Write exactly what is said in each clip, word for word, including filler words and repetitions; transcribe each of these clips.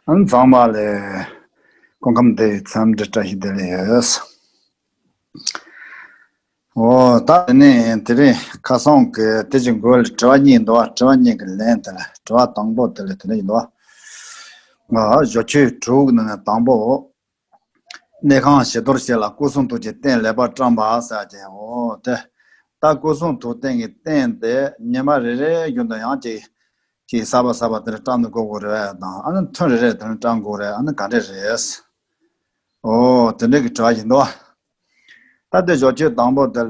ཨ་ནི་ཚང་མ་ལ་སྐུ་ཁམས་བདེ་བའི་འཚམས་འདྲི་བཀྲ་ཤིས་བདེ་ལེགས་ཡོད། འོ་ད་ནི་དེ་རིང་ཁ་སང་གི་དེ་ཅིག་འགོ་ལ་དྲི་བ་གཉིས་འདུག་དྲི་བ་གཉིས་ཀྱི་ལན་དེ་ལ་དྲི་བ་དང་པོ་དེ་ལ་དེ་འདྲ་ཡིན་འདུག་ང་ཞོ་ཆོས་དྲུག་ནང་ནས་དང་པོ། གནས་ཁང་བྱི་དོར་བྱེད་ལ་སྐུ་གསུང་ཐུགས་ཀྱི་རྟེན་ལེགས་པར་བཀྲམ་པ་ཟེར་གྱི་འོ་དེ། ད་སྐུ་གསུང་ཐུགས་རྟེན་གྱི་རྟེན་དེ་ཉི་མ་རེ་རེ་བཞིན་དུ་ཡང་ཅིག་ཅིག་གསར་པ་གསར་པ་དེ་འདྲ་བཀྲམ་དུ་དགོས་དགོས་རེད་དང་ཨ་ནི་ཐུན་རེ་རེ་དེ་འདྲ་བཀྲམ་དགོས་རེད། ཨ་ནི་ག་འདྲ་རེད། འོ་དེ་འདྲ་གི་དྲི་བ་ཡིན་འདུག་ད་ལྟའི་ཞོ་ཆོས་དང་པོ་དེ་ལ་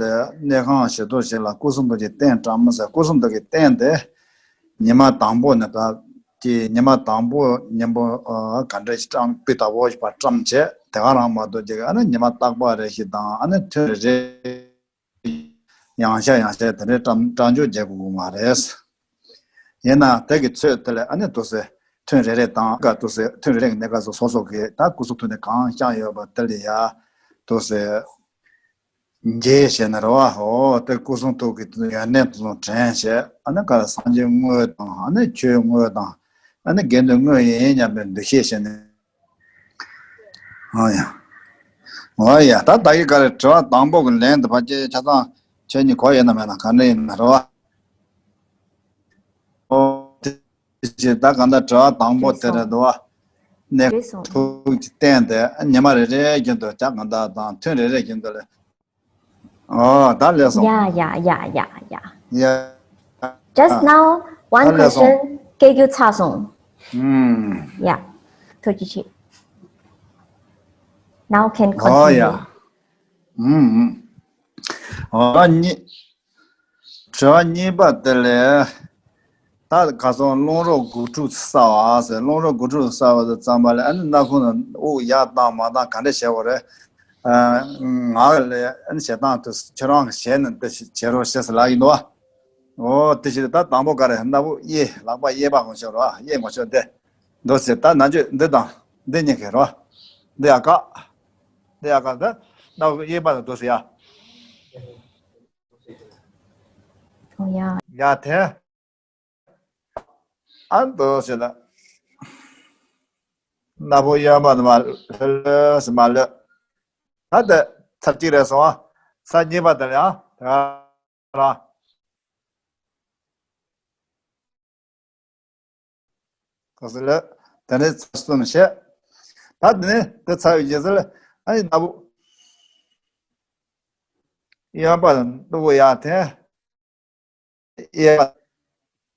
གནས་ཁང་བྱི་དོར་བྱེད་ལ་སྐུ་གསུང་ཐུགས་ཀྱི་རྟེན་བཀྲམ་ཟེར། སྐུ་གསུང་ཐུགས་ཀྱི་རྟེན་དེ་ཉི་མ་དང་པོ་ནས་ད་ཀྱི་ཉི་མ་དང་པོ་ཉིན་པོ་ག་འདྲ་ཞིག་བཀྲམ་སྤུས་དག་པོ་ཞིག་པ་བཀྲམ་བྱས་དེ་ག་རང་མ་གཏོགས་ཅིག་ཨ་ནི་ཉི་མ་རྟག་པ་རེ་ཞིག་དང་ཨ་ནི་ཐུན་རེ་རེ་ཡང་ཤ་ཡང་ཤ་དེ་འདྲའི་བཀྲམ་བཀྲམ་འཇོག་བྱེད་དགོས་ཀྱི་མ་རེད། ཡིན་ན་དེ་གི་ཚོད་དེ་ལས་ཨ་ནི་དུ་སེ་ཐུན་རེ་རེ་དང་ཀ་དུ་སེ་ཐུན་རེ་རེ་གི་གནས་སྐབས་སུ་སོ་སོ་གི་ད་སྐུ་གསུང་ཐུགས་ནས་གང་བཤམས་ཡོད་པ་དེ་ལ་ཡ་དུ་སེ་འགྱེད་བྱས་ནས་རེད་བ། འོ་དེ་སྐུ་གསུང་ཐུགས་ཀྱི་ཡོན་ཏན་དུ་དྲན་བྱས་ཨ་ནི་ག་ལ་སངས་རྒྱས་དངོས་དང་ཨ་ནི་ཆོས་དངོས་དང་ཨ་ནི་དགེ་འདུན་དངོས་ཡིན་སྙམ་པའི་འདུ་ཤེས་བྱས་ནས། ཨོ་ཡ། ཨོ་ཡ། ད་ད་གི་ག་རེ་དྲི་བ་དང་པོ་གི་ལན་དུ་ཕ་སྐྱེ་ཆ་ཚང་ཁྱེད་གཉིས་གོ་ཡོད་ན་མེད་ན་ག་འདྲ་ཡིན་ན་རེད་བ། ཨོ། དེ་བཞིན་ད་ག་འདྲ་དྲི་བ་དང་པོ་དེ་རེད་འདུག་བ། གནས་ཐུགས་ཀྱི་རྟེན་དེ་ཉི་མ་རེ་རེ་བཞིན་དུ་ཅག་ག་འདྲ་དང་ཐུན་རེ་རེ་བཞིན་དུ་ལས། ཨོ་ད་ལས་སོང་། Yeah, yeah, yeah, yeah, yeah. Yeah. Just now, one question. སྐད་རྒྱུ་ཚར་སོང་། ཨུམ། Yeah. ཐུགས་རྗེ་ཆེ། Now can continue. ཨོ་ཡ། ཨུམ་ཨུམ། ཨོ་གཉིས། དྲི་བ་གཉིས་པ་དེ་ལས། ད་ག་སོང་རླུང་རོ་དགུ་ཕྲུགས་གསར་བ་ཟེར། རླུང་རོ་དགུ་ཕྲུགས་གསར་བ་དེ་ཙམ་པ་ལས་ཨ་ནི་སྣ་ཁུང་ནང་དབུགས་ཡར་བཏང་མར་བཏང་ག་འདྲ་བྱེད་དགོས་རེད། ཨ། ངག་ལས་ཨ་ནི་ཞེ་སྡང་དུ་ཁྱོད་རང་གི་ཞལ་ནས་འདི་ཞིག་བྱེད་རོགས་ཞེས་ལབ་ཡིན་འདུག་བ། ཨོ་དེ་ཞིག་ད་དང་པོ་ག་རེ་སྣ་བུག་གཡས་ལག་པ་གཡས་པ་ངོ་ཤོར་བ་གཡས་ངོ་ཤོར་འདི། འདུག་ཟེར་ད་ན་ཆོས་འདི་དང་འདི་གཉིས་ཀྱི་རོ། འདི་ཡ་ཀ་འདི་ཡ་ཀ་འདི་སྣ་བུག་གཡས་པ་ལ་འདུག་ཟེར་ཡ། ཨོ་ཡ། ཡ་དེ། ཨ་འདུག་ཟེར་ལ། སྣ་བུག་གཡོན་པ་ནས་མར་ལྷོད་ལྷོད་ཟེར་མར་ལྷོད། ད་དེ་ཚར་གཅིག་རེད་སོང་ཨ། ཚར་གཉིས་པ་དེ་ལ་ཡང་དེ་ག་རང་། ག་ཟེར་ལ། དེ་ནས་ཚར་གསུམ་བྱས། ད་དེ་ནས་དེ་ཚར་བའི་རྗེས་སུ་ལ་ཨ་ནི་སྣ་བུག་གཡོན་པ་ལ་སྣ་བུག་ཡར་འཐེན། གཡས་པ།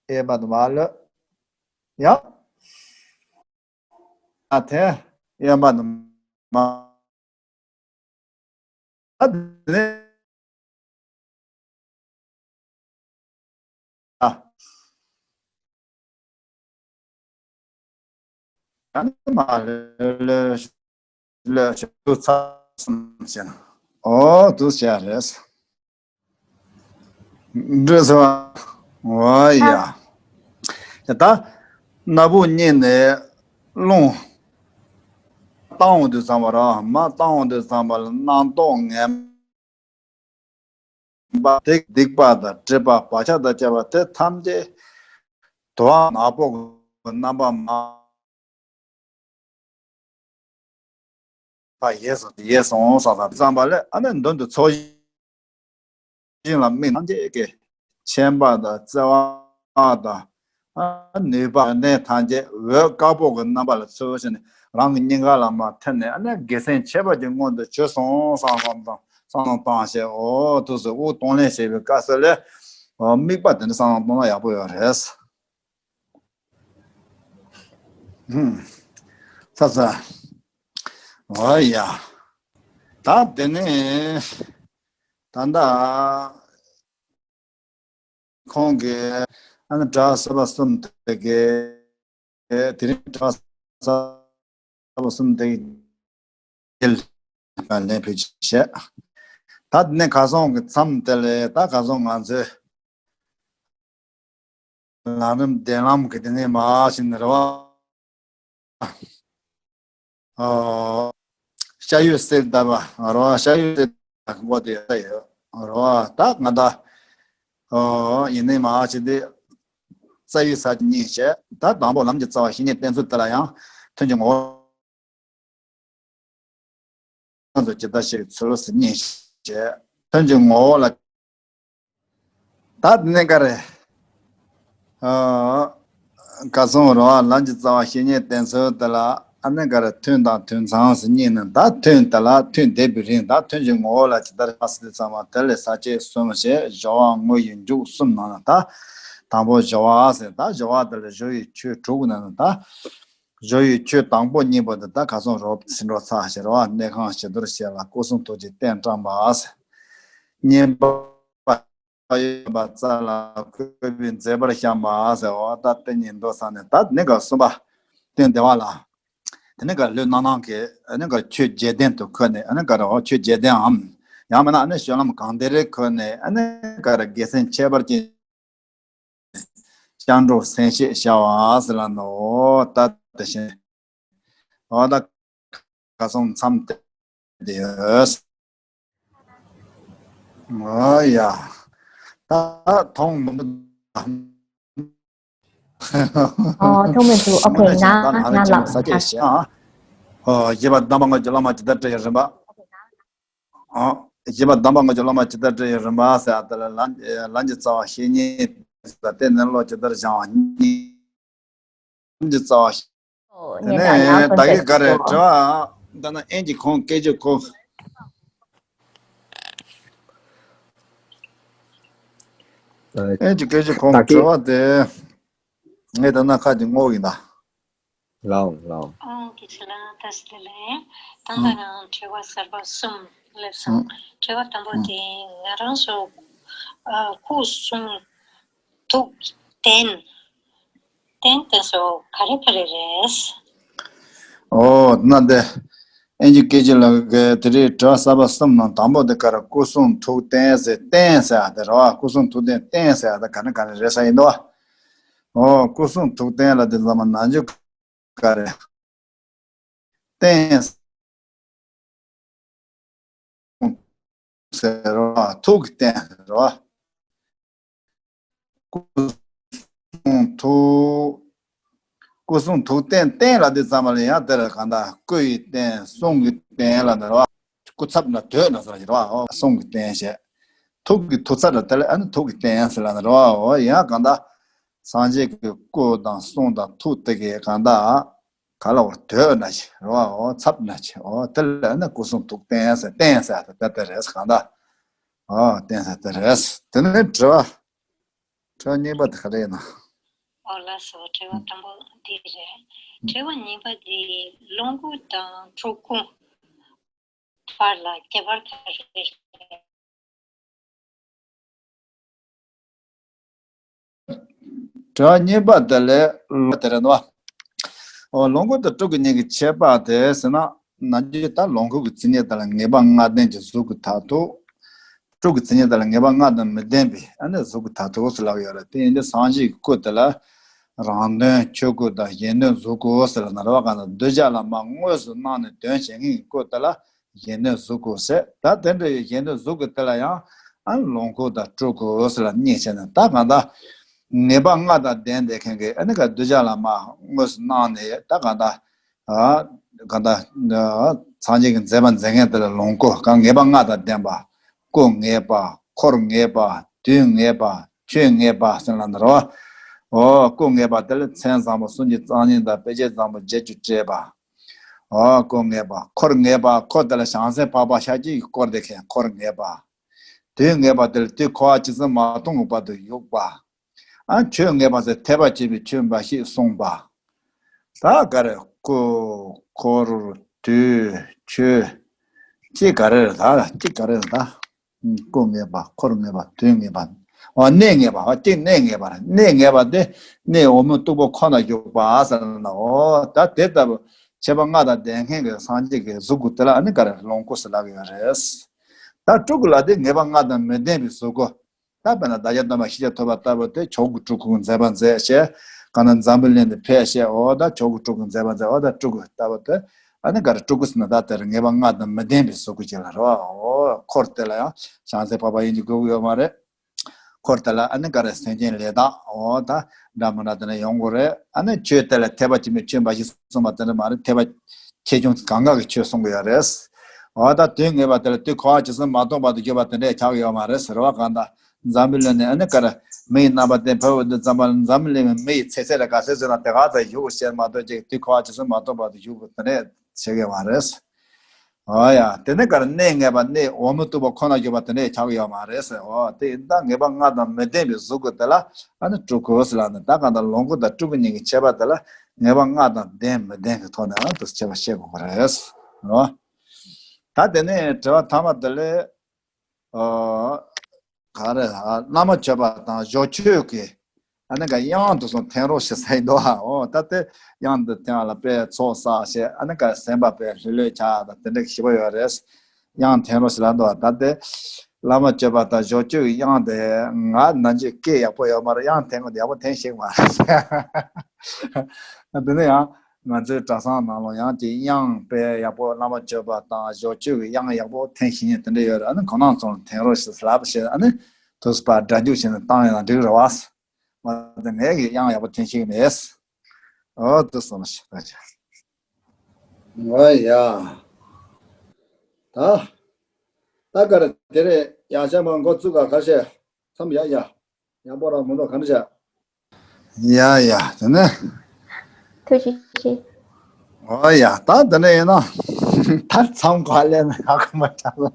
གཡས་པ་དུ་མ་ལ། ཡང་། ཨ་དེ། གཡོན་པ་དུ་མ། ཨ་དེ། ཨ། ཡང་མ་ལ་ལ་ལ་ལ་ཚ་སུམ་ཞེ་ན། ཨོ་དུ་ཞེ་རེད། འགྲོ་སོང་། འོ་ཡ། ད་སྣ་བུག་གཉིས་ནས་རླུང་བཏང་འོང་དུས་ཙམ་པ་ར་མར་བཏང་འོང་དུས་ཙམ་པ་ལ་རྣམ་རྟོག་ངན་པ་དེ་སྡིག་པ་དང་སྒྲིབ་པ་བག་ཆགས་དང་བཅས་པ་དེ་ཐམས་ཅད་དུ་བ་ནག་པོ་གི་རྣམ་པ་མ། ཕ་ཡེ་སོང་ཡེ་སོང་ས་དང་བསམ་པ་ལས་ཨ་ནི་མདུན་དུ་ཚོགས་ཞིང་ལ་དམིགས་ཐམས་ཅད་ཀྱི་མཁྱེན་པ་དང་བརྩེ་བ་དང་ནུས་པ་ནས་ཐམས་ཅད་འོད་དཀར་པོ་གི་རྣམ་པ་ལ་ཚུར་ཕྱིན་ནས་རང་གི་སྙིང་ག་ལ་མར་ཐིམ་ནས་ཨ་ནི་དགེ་མཚན་ཆེ་བ་གྱི་མངོན་དུ་གྱུར་སོང་བསམ་བསམ་དང་བསམ་བློ་བཏང་བྱས་འོ་ཐུགས་སུ་དབུགས་གཏོང་ལེན་བྱེད་པའི་སྐབས་སུ་ལས་དམིགས་པ་དེ་འདྲ་བསམ་བློ་གཏོང་ན་ཡག་པོ་ཡོད་རེད། ཧུམ། ས་ས། འོ་ཡ། ད་དེ་ནས་ད་ལྟ་ཁོང་གིས་ཨ་ནི་གྲྭ་བསུ་བ་གསུམ་དེ་གའི་དེ་རིང་གྲྭ་བསུ་བ་གསུམ་དེ་གའི་ལན་ཕུལ་བྱས། ད་དེ་ནས་གར་སོང་གི་མཚམས་དེ་ལས་ད་གར་སོང་ང་ཚོས། ལམ་རིམ་བདེན་ལམ་གྱི་དེ་ནས་མར་ཕྱིན་ནས་རེད་བ། ཨོ། ཤ་ཡོད་གསེར་ལྟ་བུ་རེད་བ། ཤ་ཡོད་གསེར་ལྟ་བུ་དེ་ཡོད་རེད་བ། ད་ང་ད། ཨོ། ཡིན་ནས་མར་ཕྱིན་ཏེ། རྩ་བའི་ས་གཉིས་བྱས། ད་དང་པོ་ལམ་གྱི་རྩ་བ་བཤེས་གཉེན་བསྟེན་ཚུལ་དེ་ལ་ཡང་། དོན་གྱི་ངོ་བོ་ལ་ཇི་ལྟར་ཤེས་པའི་ཚུལ་ལོ་ཟེར་གཉིས་བཤད། དོན་གྱི་ངོ་བོ་ལ། ད་དེ་ནས་ག་རེ། ཨ། ག་སོང་རོ། ལམ་གྱི་རྩ་བ་བཤེས་གཉེན་བསྟེན་ཚུལ་དེ་ལ་ཨ་ནི་ག་རེ། ཐུན་དང་ཐུན་མཚམས་ཟེར་གཉིས་ནི། ད་ཐུན་དེ་ལ་ཐུན་འདས་པའི་རིང་། ད་ཐུན་གྱི་ངོ་བོ་ལ་ཇི་ལྟར་ཤེས་ཟེར་དུས་ཙམ་པ་དེ་ལས་ས་བཅད་གསུམ་བཤད། སྦྱོར་བ་དངོས་ཀྱི་མཇུག་གསུམ་ནང་ན། ད་དང་པོ་སྦྱོར་བ་ཟེར། ད་སྦྱོར་བ་དེ་ལ་སྦྱོར་བའི་ཆོས་དྲུག་ནང་ན། ད་སྦྱོར་བའི་ཆོས་དང་པོ་གཉིས་པོ་དེ་ད་ག་སོང་རོ། ཚིག་འགྲོ་ཚར་བཤད་རོ། གནས་ཁང་བྱི་དོར་བྱས་ལ། སྐུ་གསུང་ཐུགས་ཀྱི་རྟེན་བཀྲམ་པ་ཟེར། བསྙེན་པ་ཡོད་པ་རྩ་ལ་བཀོད་པའི་མཛེས་པར་བཤམས་པ་ཟེར། འོ་ད་དེ་གཉིས་འགྲོ་ཚར་ནས། ད་ནི་ག་གསུམ་པ་སྟེང་བདེ་བ་ལ། དེ་ནི་ག་ལུས་རྣམ་སྣང་གི་ཨ་ནི་ག་ཆོས་བརྒྱད་ལྡན་དུ་འཁོད་ནས། ཨ་ནི་ག་རེ། འོ་ཆོས་བརྒྱད་ལྡན་འམ། ཡང་མིན་ན་ཨ་ནི་སྤྱོད་ལམ་གང་བདེར་འཁོད་ནས། ཨ་ནི་ག་རེ། དགེ་མཚན་ཁྱད་པར་ཅན་སྐྱབས་འགྲོ་སེམས་བསྐྱེད་བྱ་བ་ཟེར་ལ་ནོ། ད་དེ་བཞིན། འོ་ད་ག་སོང་མཚམས་བསྡད་ཡོད། འོ་ཡ། ད་མཐོང་མི་འདུག་ཨོ། མཐོང་མི་འདུག་ཨོ་ཁེ། ན་ན་ལ། ས་བཅད་བཤད་ཨ། ཨོ། བཞི་པ་གདམས་པ་དངོས་ཀྱི་བླ་མ་ཇི་ལྟར་བསྒྲལ་བའི་རིམ་པ། ཨོ། བཞི་པ་གདམས་པ་དངོས་ཀྱི་བླ་མ་ཇི་ལྟར་བསྒྲལ་བའི་རིམ་པ་ཟེར་ཡ་དེ་ལ་ལམ་ལམ་གྱི་རྩ་བ་བཤེས་གཉེན་ཟེར། དེ་ནས་བློ་ཇི་ལྟར་སྦྱང་བ། ལམ་གྱི་རྩ་བ། ཨོ། དེ་ནས་ད་གིན་ག་རེ་དྲི་བ། ད་ན་ཨེན་གྱི་ཁོང་སྐད་ཆ་ཁོང་། ཨེན་གྱི་སྐད་ཆ་ཁོང་དྲི་བ་དེ། ངས་ད་ན་ཁ་ཅིག་སྔོག་ཡིན་ད། ལའོ་ལའོ། ཨང་གི་ཆ་ལ་ད་སི་ལེ། ད་ང་རང་དྲི་བ་གསར་པ་གསུམ་སླེབས་སོང་། དྲི་བ་དང་པོ་དེ་ང་རང་ཚོ་ཨ་སྐུ་གསུང་ཐུགས་རྟེན། རྟེན་དེ་ཚོ་ག་རེ་ག་རེ་རེད། ཨོ་ན་དེ། ཨེན་ཇི་སྐད་ཆ་ལ་གི་དེ་རིང་དྲི་བ་གསར་པ་གསུམ་ནང་དང་པོ་དེ་ག་རེ། སྐུ་གསུང་ཐུགས་རྟེན་ཟེར། རྟེན་ཟེར་ཡ་དེ་རེད་བ། སྐུ་གསུང་ཐུགས་རྟེན་རྟེན་ཟེར་ཡ་དེ་ག་ནས་ག་ནས་རེད་ས་ཡིན་ནོ། ཨོ། སྐུ་གསུང་ཐུགས་རྟེན་ལ་དེ་ཙམ་ན་ཇུ་ག་རེ། རྟེན་ཟེར་བ། ཐུགས་ཀྱི་རྟེན་ཟེར་བ། སྐུ་གསུང་ཐུགས། སྐུ་གསུང་ཐུགས་རྟེན། རྟེན་ལ་དེ་ཙམ་པ་ལ་ཡང་དེ་ལ་གང་ལྟར་སྐུ་ཡི་རྟེན། གསུང་གི་རྟེན་ལ་ནི་རེད་བ། སྐུ་ཚབ་ན་དོད་ན་ཟེར་བ་ཞིག་རེད་བ། ཨོ། གསུང་གི་རྟེན་བྱས། ཐུགས་ཀྱི་ཐུགས་ཚབ་ལ་དེ་ལ་ཨ་ནི་ཐུགས་ཀྱི་རྟེན་ཟེར་ལ་ནི་རེད་བ། ཨོ་ཡང་གང་ལྟར་སངས་རྒྱས་ཀྱི་སྐུ་དང་གསུང་དང་ཐུགས་དེ་གའི་གང་ལྟར་ག་ལ་འོ་དོད་ན་ཆེ་རེད་བ། འོ་ཚབ་ན་ཆེ། འོ་དེ་ལ་ནི་སྐུ་གསུང་ཐུགས་རྟེན་ཟེར། རྟེན་ཟེར་ད་དེ་དེ་རེད་གང་ལྟར། འོ་རྟེན་ཟེར་དེ་རེད། དེ་ནས་དྲི་བ། དྲི་བ་གཉིས་པ་དེ་ག་རེ་ཡིན་ན། ཨོ་ལགས་སོ། དྲི་བ་དང་པོ་འདི་རེད། དྲི་བ་གཉིས་པ་འདི་ལོངས་སྐུ་དང་སྤྲུལ་སྐུ་བར་ལ་ཁྱད་པར་ག་རེ་རེད། དྲི་བ་གཉིས་པ་དེ་ལས་ལོ་དེ་རེད་འདུག་ཨོ། ལོངས་སྐུ་དང་སྤྲུལ་སྐུ་གཉིས་ཀྱི་ཁྱད་པར་དེ་ཟེར་ན། ནམ་རྒྱུན་ད་ལོངས་སྐུ་གི་མཚན་ཉིད་དེ་ལ་ངེས་པ་ལྔ་ལྡན་གྱི་གཟུགས་ཀྱི་མཐར་ཐུག་སྤྲུལ་སྐུ་གི་མཚན་ཉིད་དེ་ལ་ངེས་པ་ལྔ་དང་མི་ལྡན་པའི་ཨ་ནི་གཟུགས་ཀྱི་མཐར་ཐུག་ཟེར་ལབ་ཡོད་རེད། དེ་ཡིན་དུས་སངས་རྒྱས་ཀྱི་སྐུ་དེ་ལ་རང་དོན་ཆོས་སྐུ་དང་གཞན་དོན་གཟུགས་སྐུ་ཟེར་ལབ་ན་རེད་བ། གང་ལྟར་གདུལ་བྱ་ལ་མར་དངོས་སུ་སྣང་ནས་དོན་བྱེད་མཁན་གྱི་སྐུ་དེ་ལ་གཞན་དོན་གཟུགས་སྐུ་ཟེར། ད་དེ་འདྲ་ཡི་གཞན་དོན་གཟུགས་སྐུ་དེ་ལ་ཡང་ཨ་ནི་ལོངས་སྐུ་དང་སྤྲུལ་སྐུ་ཟེར་ལབ་གཉིས་བྱས་ནས། ད་གང་ལྟར་ངེས་པ་ལྔ་དང་ལྡན་བསྡད་མཁན་གྱི་ཨ་ནི་ག་གདུལ་བྱ་ལ་མར་དངོས་སུ་སྣང་ནས། ད་གང་ལྟར། ཨ། གང་ལྟར། སངས་རྒྱས་ཀྱི་མཛད་པ་མཛད་མཁན་དེ་ལ་ལོངས་སྐུ། གང་ངེས་པ་ལྔ་དང་ལྡན་པ། སྐུ་ངེས་པ། འཁོར་ངེས་པ། དུས་ངེས་པ། ཆོས་ངེས་པ་ཟེར་ལབ་ན་རེད་བ། ཨོ། སྐུ་ངེས་པ་དེ་ལ་མཚན་བཟང་པོ་སུམ་ཅུ་རྩ་གཉིས་དང་དཔེ་བྱད་བཟང་པོ་བརྒྱད་ཅུ་སྤྲས་པ། ཨོ། སྐུ་ངེས་པ། འཁོར་ངེས་པ། འཁོར་དེ་ལ་བྱང་སེམས་འཕགས་པ་ཤཱཀྱ་ཡི་དཀོར་དེ་མཁན་འཁོར་ངེས་པ། དུས་ངེས་པ་དེ་ལ་དུས་འཁོར་བ་ཇི་ཙམ་མ་སྟོང་གི་བར་དུ་བཞུགས་པ། ཨ། ཆོས་ངེས་པ་ཟེར་ཐེག་པ་ཆེན་པོའི་ཆོས་འབའ་ཞིག་གསུངས་པ། ད་ག་རེ། སྐུ། འཁོར། དུས། ཆོས། གཅིག་ག་རེ་རེད། ད་གཅིག་ག་རེ་རེད་ད། སྐུ་ངེས་པ། འཁོར་ངེས་པ། དུས་ངེས་པ། འོ། གནས་ངེས་པ། འོ། གཅིག་གནས་ངེས་པ་རེད། གནས་ངེས་པ་དེ་གནས་འོག་མིན་སྟུག་པོ་ཁོ་ན་བཞུགས་པ་ཟེར་ན། འོ། ད་དེ་ལྟ་བུ་ཁྱད་པར་ལྔ་དང་ལྡན་མཁན་གྱི་སངས་རྒྱས་ཀྱི་གཟུགས་སྐུ་དེ་ལ་ཨ་ནི་ག་རེ། ལོངས་སྐུ་ཟེར་ལབ་ཀྱི་ཡོད་རེད། ད་སྤྲུལ་སྐུ་ལ་དེ་ངེས་པ་ལྔ་དང་མི་ལྡན་པའི་གཟུགས་སྐུ། ད་དཔེར་ན་བདག་ཅག་སྟོན་པ་ཤཱཀྱ་ཐུབ་པ་ལྟ་བུ་དེ་མཆོག་གི་སྤྲུལ་སྐུ་མཛད་པ་མཛད་བྱས། གང་ན་འཛམ་བུ་གླིང་དུ་ཕེབས་བྱས། འོ་ད་མཆོག་གི་སྤྲུལ་སྐུ་མཛད་པ་མཛད། འོ་ད་སྤྲུལ་སྐུ་ལྟ་བུ་དེ། ཨ་ནི་ག་རེ། སྤྲུལ་སྐུ་ཟེར་ན་ད་དེར་ངེས་པ་ལྔ་དང་མི་ལྡན་པའི་གཟུགས་སྐུ་ཅིག་ལ་རེད་བ། འོ། འཁོར་དེ་ལ་ཡང་བྱང་སེམས་འཕགས་པ་ཡིན་གྱི་དགོས་ཀྱི་ཡོད་མ་རེད། འཁོར་དེ་ལ་ཨ་ནི་ག་རེ་སེམས་ཅན་ལས་དག་འོ་ད་འདྲ་མི་འདྲ་དེ་འདྲ་ཡོང་གི་རེད། ཨ་ནི་ཆོས་དེ་ལ་ཐེག་པ་ཆེན་པོའི་ཆོས་འབའ་ཞིག་གསུངས་པ་དེ་འདྲ་མ་རེད། ཐེག་པ་ཆེ་ཆུང་གང་ག་གི་ཆོས་གསུང་གི་ཡོད་རེད། འོ་ད་དུས་ངེས་པ་དེ་ལ་དུས་འཁོར་བ་ཇི་སྲིད་མ་སྟོངས་བར་དུ་བཞུགས་པ་དེ་འདྲས་ཆགས་ཀྱི་ཡོད་མ་རེད་ཟེར་བ་གང་ལྟར་འཛམ་བུའི་གླིང་ནས་ཨ་ནི་ག་རེ་མི་ཡི་རྣམ་པ་བསྟན་ཕ་བུ་འདི་ཙམ་པ་ལ་འཛམ་བུའི་གླིང་མི་ཡི་ཚེ་ཚད་ལ་ག་ཚད་ཟེར་ན་དེ་ག་ཚད་བཞུགས་ཞེས་མ་གཏོགས་ཅིག་དུས་འཁོར་བ་ཇི་སྲིད་མ་སྟོངས་བར་དུ་བཞུགས་པ་དེ་འདྲས་བྱེད་ཀྱི་ཡོད་མ་རེད། ཨོ་ཡ། དེ་ནས་ག་རེ་གནས་ངེས་པ་གནས་འོག་མིན་སྟུག་པོ་ཁོ་ན་གྱུར་པ་དེ་འདྲས་ཆགས་ཀྱི་ཡོད་མ་རེད་ཟེར། འོ་དེ་ཡིན་ད་ངེས་པ་ལྔ་དང་མི་ལྡན་པའི་གཟུགས་སྐུ་དེ་ལ་ཨ་ནི་སྤྲུལ་སྐུ་ཟེར་ལ་ནི་ད་ག་ད་ལོངས་སྐུ་དང་སྤྲུལ་སྐུ་གཉིས་ཀྱི་ཁྱད་པར་དེ་ལ་ངེས་པ་ལྔ་དང་ལྡན་མི་ལྡན་གྱི་ཐོག་ནས་ཨ་དུ་ཁྱད་པར་བཤད་དགོས་པ་རེད། འོ་ད་དེ་ནས་དྲི་བ་ཐ་མ་དེ་ལས། ཨོ། ག་རེ་ཨ་བླ་མ་མཆོད་པ་དང་བཞོ་མཆོད་ཀྱི་ཨ་ནི་ག་དབྱངས་དུ་སོང་འཐེན་རོགས་ཞེས་ཟེར་འདུག་ཨ་འོ་ད་དེ་དབྱངས་འདི་འཐེན་པ་ལ་དཔེ་ཚོགས་བསགས་ཞེས་ཨ་ནི་ག་སེམས་པ་དཔེ་ལྷོད་ལྷོད་ཆགས་དང་དེ་འདྲ་ཞིབ་པོ་ཡོད་རེད། དབྱངས་འཐེན་རོགས་ཞེས་ལབ་འདུག་ད་དེ་བླ་མ་མཆོད་པ་དང་བཞོ་མཆོད་ཀྱི་དབྱངས་དེ་ང་ནམ་རྒྱུན་སྐད་ཡག་པོ་ཡོད་མ་རེད། དབྱངས་འཐེན་དགོས་ཡག་པོ་འཐེན་ཤེས་མ་རེད། དེ་ནས་ཡང་ང་ཚོའི་གྲྭ་ཚང་ནང་ལ་ཡང་ཅིག་དབྱངས་དཔེ་ཡག་པོ་བླ་མ་མཆོད་པ་དང་བཞོ་མཆོད་ཀྱི་དབྱངས་ཡག་པོ་འཐེན་ཤེས་མཁན་དེ་འདྲ་ཡོད་རེད། ཨ་ནི་ཁོང་རྣམ་ཚོ་ལ་འཐེན་རོགས་ཞེས་ལབ་བྱས་ཨ་ནི་དུས་སུ་ཕར་སྒྲ་འཇུག་བྱས་ནས་བཏང་ཡོང་ན་འགྲིག་རེད་བ། མ་གཏོགས་ངས་ཀྱི་དབྱངས་ཡག་པོ་འཐེན་ཤེས་མེད། ཨོ་དེ་སོང་ཞེས་ད་ཆ། ཨོ་ཡ། ད་ད་ག་རེ་དེ་རེད། ཡང་ཆ་མ་འགོ་བཙུགས་ག་ག་ཤེ་མཚམས་ཡ་ཡ། ཡག་པོ་རང་མི་འདུག་ག་འདྲ་བྱ། ཡ་ཡ་དེ་ནས། ཐུགས་རྗེ་ཆེ། ཨོ་ཡ་ད་དེ་ནས་ཡིན་ན། ད་མཚམས་ག་ལས་ན་ཧ་གོ་མ་ཐག་ལ།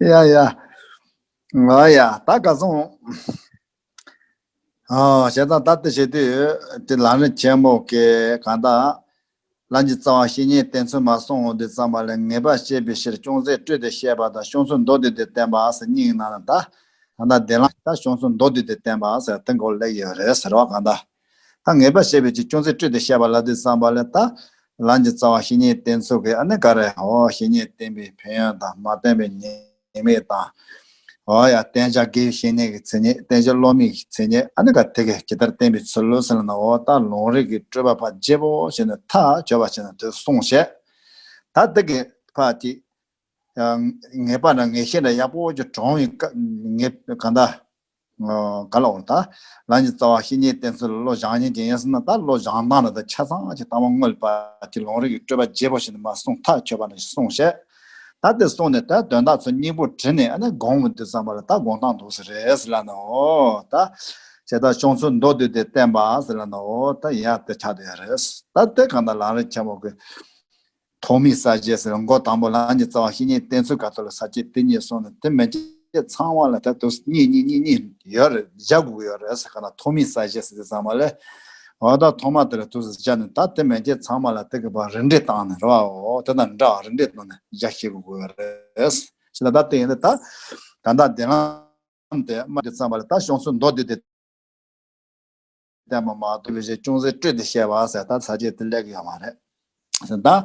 ཡ་ཡ། ཨོ་ཡ་ད་ག་སོང་། ཨོ་བྱས་ཙང་ད་ལྟ་བྱེད་དུས་དེ་ལམ་རིམ་ཆེན་མོ་གི་གང་ལྟར། ལམ་གྱི་རྩ་བ་བཤེས་གཉེན་བསྟེན་ཚུལ་མ་གསུངས་འོང་དུས་ཙམ་པ་ལ་ངེས་པ་ཤེས་པའི་ཕྱིར་ཅུང་ཟད་སྤྲོས་ཏེ་བཤད་པ་དང་བྱང་ཆུབ་མདོ་སྡུད་དེ་བསྟན་པ་ཟེར་གཉིས་ཀྱི་ནང་ལ་ད་གང་ལྟར་བདེ་ལམ་ད་བྱང་ཆུབ་མདོ་སྡུད་དེ་བསྟན་པ་ཟེར་དེ་འགོ་སླེབས་ཡོད་རེད་ཟེར་བ་གང་ལྟར། ད་ངེས་པ་ཤེས་པའི་ཕྱིར་ཅུང་ཟད་སྤྲོས་ཏེ་བཤད་པ་ལབ་དུས་ཙམ་པ་ལ་ད་ལམ་གྱི་རྩ་བ་བཤེས་གཉེན་བསྟེན་ཚུལ་གྱི་ཨ་ནི་ག་རེ་འོ་བཤེས་གཉེན་བསྟེན་པའི་ཕན་ཡོན་དང་མ་བསྟེན་པའི་ཉེས་ཉེས་དམིགས་དང་། འོ་ཡ་བསྟེན་བྱ་དགེ་བའི་བཤེས་གཉེན་གྱི་མཚན་ཉིད། བསྟེན་བྱ་སློབ་མའི་མཚན་ཉིད། ཨ་ནི་ག་དེ་གས་ཇི་ལྟར་བསྟེན་པའི་ཚུལ་ལོ་ཟེར་ན་འོ་ད་ལུང་རིགས་ཀྱི་སྤྲོས་པ་ཕར་བརྗེ་པོ་བྱས་ནས་ཐག་ཆོད་པ་བྱས་ནས་དེ་གསུངས་བྱས། ད་དེ་གས་ཕར་དེ་ངེས་པ་འདྲ་ངེས་ཤེས་འདྲ་ཡག་པོ་ཅིག་དྲངས་པའི་ངེས་ག་འདྲ་ག་ལ་འོ་ད་ལམ་གྱི་རྩ་བ་བཤེས་གཉེན་བསྟེན་ཚུལ་བློ་བཞག་ཉན་གྱི་ཡིན་ཟེར་ན་ད་བློ་བཞག་སྟངས་ལ་ད་ཆ་ཚང་གི་ལྟ་བ་དངོས་པ་དེ་ལུང་རིགས་ཀྱི་སྤྲོས་པ་བརྗེ་པོ་བྱས་ནས་མར་གསུངས་ཐག་ཆོད་པ་འདྲ་ཞིག་གསུངས་བྱས། ད་དེ་གསུངས་ནས་ད་དོན་དག་ཚོ་སྙིང་པོ་དྲིལ་ནས་ཨ་ནི་དགོངས་པ་འདི་ཙམ་པ་ལ་ད་དགོངས་སྟངས་འདུག་ཟེར་རེད་ཟེར་ལ་ནི་འོ་ད། བྱས་ད་བྱང་ཆུབ་མདོ་སྡུད་དེ་བསྟན་པ་ཟེར་ལ་ནི་འོ་ད་ཡ་དེ་ཆགས་བསྡད་ཡ་རེད། ད་དེ་གང་ལྟར་ལམ་རིམ་ཆེན་མོ་གི་ཐོག་མའི་ས་བཅད་ཟེར་མགོ་དང་པོ་ལམ་གྱི་རྩ་བ་བཤེས་གཉེན་བསྟེན་ཚུལ་ག་ཐོག་ལ་ས་བཅད་དེ་གཉིས་གསུངས་ནས་དེ་མན་ཆད་ཚང་མ་ལ་ད་དུ་གཉིས་གཉིས་གཉིས་གཉིས་ཡོད་རེད། བཞག་དགོས་ཀྱི་ཡོད་རེད་ཟེར་ག་ན་ཐོག་མའི་ས་བཅད་ཟེར་དེ་ཚང་མ་ལས། འོ་ད་ཐོག་མ་དེ་ལ་དུས་སུ་བཅར་ནས་ད་དེ་མན་ཆད་ཚང་མ་ལ་དེ་གི་བར་རིམ་གྲོ་བཏང་ནས་རེད་བ། འོ་དེ་དང་འདྲ་བ་རིམ་གྲོ་བཏང་ནས་རྒྱ་ཤེས་དགོས་ཀྱི་རེད། ཞེས་ད་ལྟ་དེ་ཡིན་ད་ད་ད་ལྟ་བདེ་ལམ་དེ་མ་དེ་ཙམ་པ་ལ་ད་བྱང་ཆུབ་མདོ་སྡུད་དེ་བསྟན་པ་མ་གཏོགས་ལས་ཅུང་ཟད་སྤྲོས་ཏེ་བཤད་པ་ཟེར་ད་ས་བཅད་དེ་སླེབས་ཀྱི་ཡོད་མ་རེད། ད་བྱང་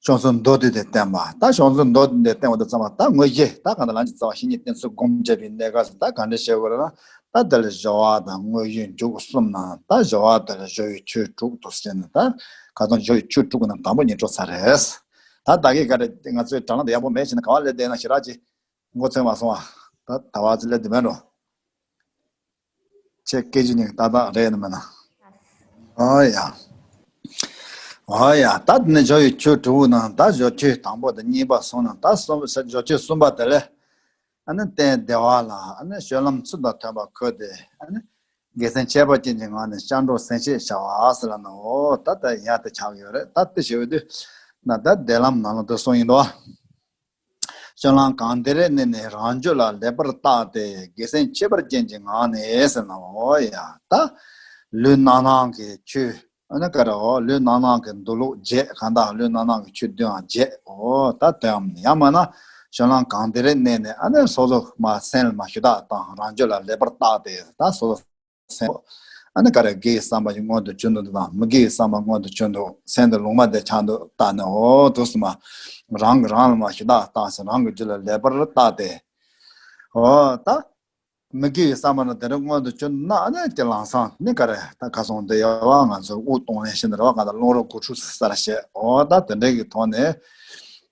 ཆུབ་མདོ་སྡུད་དེ་བསྟན་པ། ད་བྱང་ཆུབ་མདོ་སྡུད་དེ་བསྟན་པ་དེ་ཙམ་པ་ད་དངོས་གཞི་ད་གང་ལྟར་ལམ་གྱི་རྩ་བ་བཤེས་གཉེན་བསྟེན་ཚུལ་སྒོམ་བྱེད་པའི་གནས་སྐབས་སུ་ད་ག་འདྲ་བྱེད་དགོས་རེད་ན། ད་དེ་ལ་སྦྱོར་བ་དང་དངོས་གཞི་མཇུག་གསུམ་ནང་ད་སྦྱོར་བ་དེ་ལ་སྦྱོར་བའི་ཆོས་དྲུག་ཏུ་བྱས་ནས་ད་ཁ་སང་སྦྱོར་བའི་ཆོས་དྲུག་གི་ནང་དང་པོ་ཉིད་འགྲོ་ཚར་རེད། ད་ད་གིན་ག་རེ་ང་ཚོའི་དྲ་ལམ་དུ་ཡག་པོ་མེད་ཕྱིན་ན་ག་བ་སླེབས་བསྡད་ན་ཞེ་དྲག་ཅིག་མགོ་ཚོས་མ་སོང་བ། ད་ད་བ་ཚོ་སླེབས་བསྡད་མེད་འགྲོ། ཁྱེད་སྐད་ཅིག་ཉིད་ཏག་ཏག་རེད་ནི་མིན་ན། ཨོ་ཡ། ཨོ་ཡ། ད་དེ་ནས་སྦྱོར་བའི་ཆོས་དྲུག་ནང་ད་སྦྱོར་ཆོས་དང་པོ་དང་གཉིས་པ་གསུམ་ནང་ད་གསུམ་སྦྱོར་ཆོས་གསུམ་པ་དེ་ལས། ཨ་ནི་རྟེན་བདེ་བ་ལ་ཨ་ནི་སྤྱོད་ལམ་ཚུལ་དང་མཐུན་པར་འཁོད་དེ་ཨ་ནི་དགེ་མཚན་ཁྱད་པར་ཅན་གྱི་ངང་ནས་སྐྱབས་འགྲོ་སེམས་བསྐྱེད་བྱ་བ་ཟེར་ལ་ནི་འོ་ད་ལྟ་ཡར་དུ་ཆགས་ཡོད་རེད། ད་དེ་ཞེས་པ་དུས་ན་ད་བདེ་ལམ་ནང་ལ་དུ་གསུངས་ཡིན་དོ། སྤྱོད་ལམ་གང་དེར་གནས་ནས་རང་རྒྱུད་ལ་ལེགས་པར་བརྟགས་ཏེ་དགེ་མཚན་ཁྱད་པར་ཅན་གྱི་ངང་ནས་ཟེར་ན་འོ་ཡ་ད། ལུས་རྣམ་སྣང་གི་ཆོས་ཨ་ནི་ག་རེ་འོ་ལུས་རྣམ་སྣང་གི་འདུལ་ལུགས་བརྒྱད་གང་དག་ལུས་རྣམ་སྣང་གི་ཆོས་བདུན་ཡང་བརྒྱད་འོ་ད་དོན་ཡང་མིན་ན་སྤྱོད་ལམ་གང་དེར་གནས་ནས་ཨ་ནི་སོ་སོ་མ་སེམས་ལ་མ་ཞུ་དག་དང་རང་རྒྱུད་ལ་ལེགས་པར་བརྟགས་ཏེ་ད་སོ་སོ། སེམས། ཨ་ནི་ག་རེ་དགེ་བའི་བསམ་པ་ཞིག་མངོན་དུ་གྱུར་འདུག་དང་མི་དགེ་བའི་བསམ་པ་མངོན་དུ་གྱུར་འདུག་སེམས་དེ་ལུང་མ་དེ་ཆགས་འདུག་ལྟ་ནས་འོ་དུ་སུ་མ། རང་གི་རང་ལ་མ་ཞུ་དག་བཏང་ཞིང་རང་གི་རྒྱུད་ལ་ལེགས་པར་བརྟགས་ཏེ། འོ་ད། མི་དགེ་བའི་བསམ་པ་ནི་དེ་འདྲ་མངོན་དུ་གྱུར་ན་ཨ་ནི་དེ་ལམ་སང་ནི་ག་རེ་ད་ཁ་སང་འདི་ཡོད་བ་ང་ཚོ་དབུགས་གཏོང་ལེན་བྱེད་འདི་རེད་བ་ག་ད་རླུང་རོ་དགུ་ཕྲུགས་སུ་གསར་བཤད་འོ་ད་དེ་འདྲའི་གི་ཐོག་ནས།